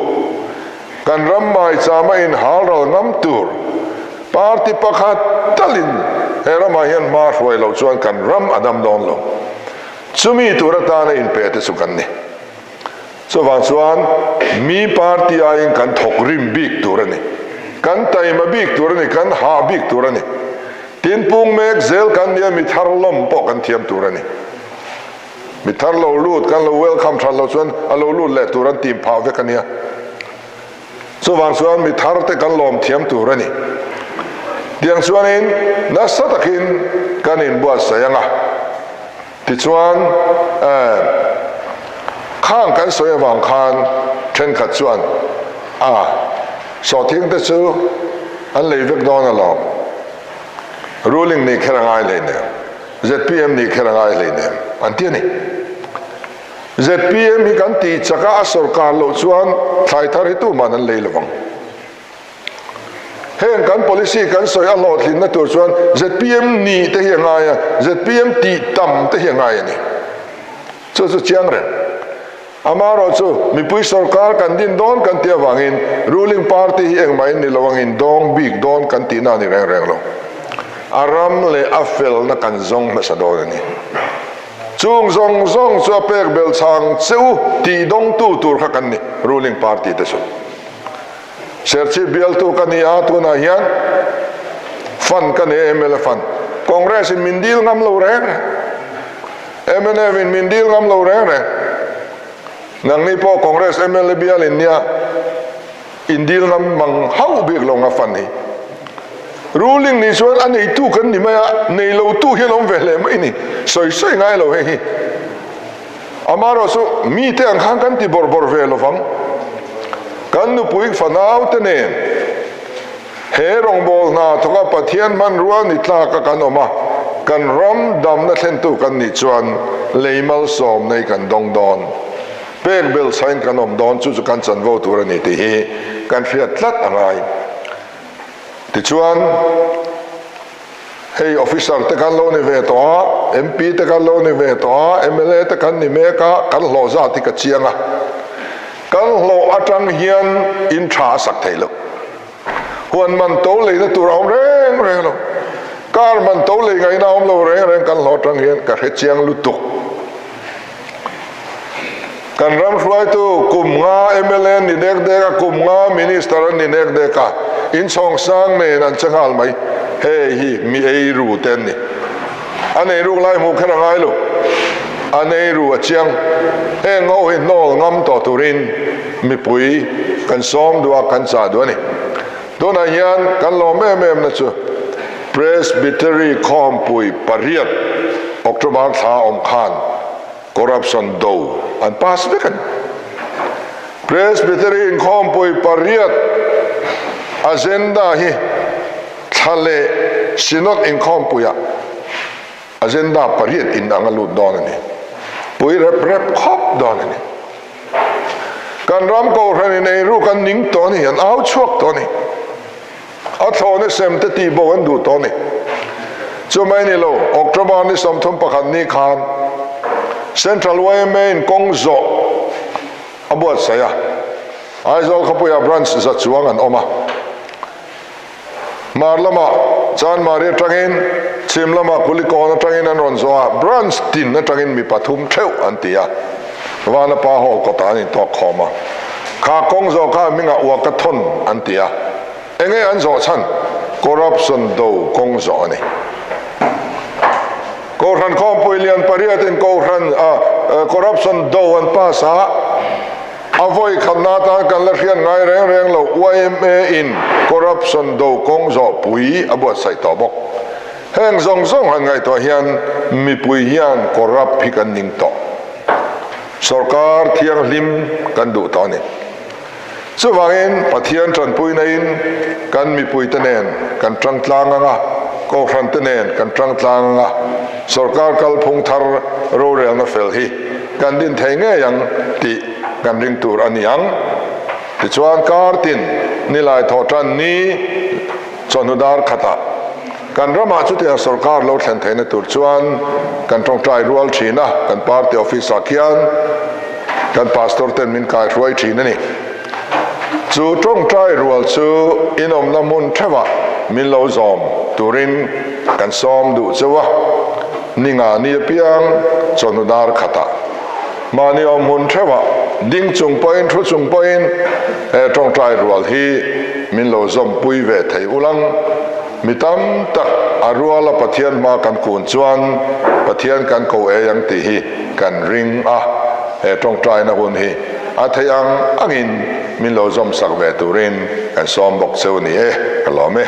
kan ram maichama inhalral ngam tur party pakhat talin he ramah hian hma hruai loh chuan kan ram a dam dawn lo. Chumi tur atana inpe te chu kan ni. Chuvang chuan mi party aiin kan thawk rim bik tur a ni. Kan taima bik tur a ni, kan hah bik tur a ni. Tin, pung mek zel kan nia mi thar lawm pawh kan thiam tur a ni. Mi thar lo lut, kan lo welcome that loh chuan a lo lut leh tur an tim phah vek a nia. Chuvang chuan mi thar te kan lawm thiam tur a ni. Tiang chuanin nasa takin kan inbuatsaih ang a. Tichuan, eh, khang kan sawi avang khan thenkhat chuan, A, sawhthing te chu an lei vek dawn alawm. Ruling nih kher a ngai hleinem, zpm nih kher a ngai hleinem, an ti a ni. Zpm hi kan tih chak a, a sawrkar loh chuan thlai thar hi tuman an lei lovang. Heng kan policy kan sawi a hlawhtlinna tur chuan zpm nih te hi a ngai a, zpm tih tam te hi a ngai a ni. Chu chu chiang reng. Amaherawhchu mipui sawrkar kan din dawn kan tih avangin ruling party hi engmah in ni lo angin dawng bik dawn kan tihna a ni reng reng lo. A ram leh a felna kan zawng hmasa dawn a ni. Chung zawng zawng chu a pek belh chhang che u tih dawngtu tur kha kan ni, ruling party te chu. Serchhip bialtu ka ni a, tunah hian fund ka nei a, mla fund. Congress in min dil ngam lo reng reng. Mnf in min dil ngam lo reng reng. Nangni pawh Congress mla bial in nia in dil ngam mang hauh bik lo nga fund hi. Ruling nih chuan a neitu kan ni mai a, nei lotu hian awm ve hle mai ni. Sawi sawi ngai lo hei hi. Amaherawh chu mite ang khan kan ti bawrh bawrh ve lovang. Kan nupui fanau te nen he rawngbâwl hna thawka Pathian hmanrua ni tlaka kan awm a, kan ram damna thlentu kan nih chuan lei malsawmna hi kan dawng dawn. Pek belchhain kan awm dawn, chu chu kan chanvo tur a ni tih hi kan hriat tlat a ngai. Tichuan. Hei officer te kan lo ni ve tawh a, MP te kan lo ni ve tawh a, mla te kan ni mek a, kan hlawh zat hi ka chiang a. Kan hlawh atang hian in tha a sak theih loh. Huan man to leina tur a awm reng reng lo. Car man to lei ngaihna a awm lo reng reng kan hlawh atang hian ka hre chiang lutuk. Kan ram hruaitu kum nga mla an ni dek dek a, kum nga minister an ni dek dek a, inchhawng sang nen an che nghal mai. Hei hi mi eiru te an ni. An eiruk lai hmuh kher a ngai lo. An eiru a chiang. Heng ho hi hnawl ngam tawh turin mipui kan sawm duh a, kan chah duh a ni. Tunah hian kan lawm em em na chu Presbytery khawmpui pariat October thla awm khan Corruption do an pass vek a ni. Presbytery inkhawmpui pariat agenda hi thla leh Synod inkhawmpuiah agenda pariat in ang a lut dawn a ni. Pui rep rep khawp dawn a ni. Kan ram kohhran in eiru kan ning tawh a ni, an au chhuak tawh a ni. A thlawhna sem te tih bo an duh tawh a ni. Chumai ni lo, October ni 31 ni khan Central yma in kawng zawh a buatsaih a, Aizawl khawpuiah branch za chuang an awm a. Hmar lamah Chanmari atangin, Chhim lamah Kulikawn atangin an rawn zawh a, branch tin atangin mi pathum theuh an ti a. Vanapa Hall kawtah an intawk khawm a. Kha kawng zawh kha hmingah Walkathon an ti a. Enge an zawh chhan? Corruption do kawng zawh a ni. Kohhran khawmpui lian pariatin kohhran a corruption do an pass a, a vawi khatna atan kan la hriat ngai reng reng lo yma in corruption do kawng zawh pui a buatsaih tawh bawk. Heng zawng zawng han ngaihtuah hian mipui hian corrupt hi kan ning tawh. Sorkar thianghlim kan duh tawh a ni. Chuvangin Pathian tanpuina in kan mipuite nen kan tang tlang ang a, Kohhran te nen kan tang tlang ang a, sorkar kalphung thar rorelna fel hi kan din thei ngei ang tih kan ring tur a ni ang. Tichuan kar tin nilai thawhtan ni. Chawhnu dar khatah kan ramah chutiang sorkar lo thlen theihna tur chuan kan tawngtai rual thin a, kan party office ah khian kan pastor ten min kaihruai thin a ni. Chu tawngtai rual chu inawmna hmun theuhah min lo zawm turin kan sawm duh cheu a, ninga ni apiang chawhnu dar khatah mahni awm hmun theuhah ding chung pawhin thu chung pawhin he tawngtai rual hi min lo zawmpui ve thei ulang. Mi tam tak a ruala Pathian hma kan kun chuan Pathian kan ko ei ang tih hi kan ring a, he tawngtaina hun hi a theih ang angin min lo zawmsak ve turin kan sawm bawk cheu ni e, ka lawm e.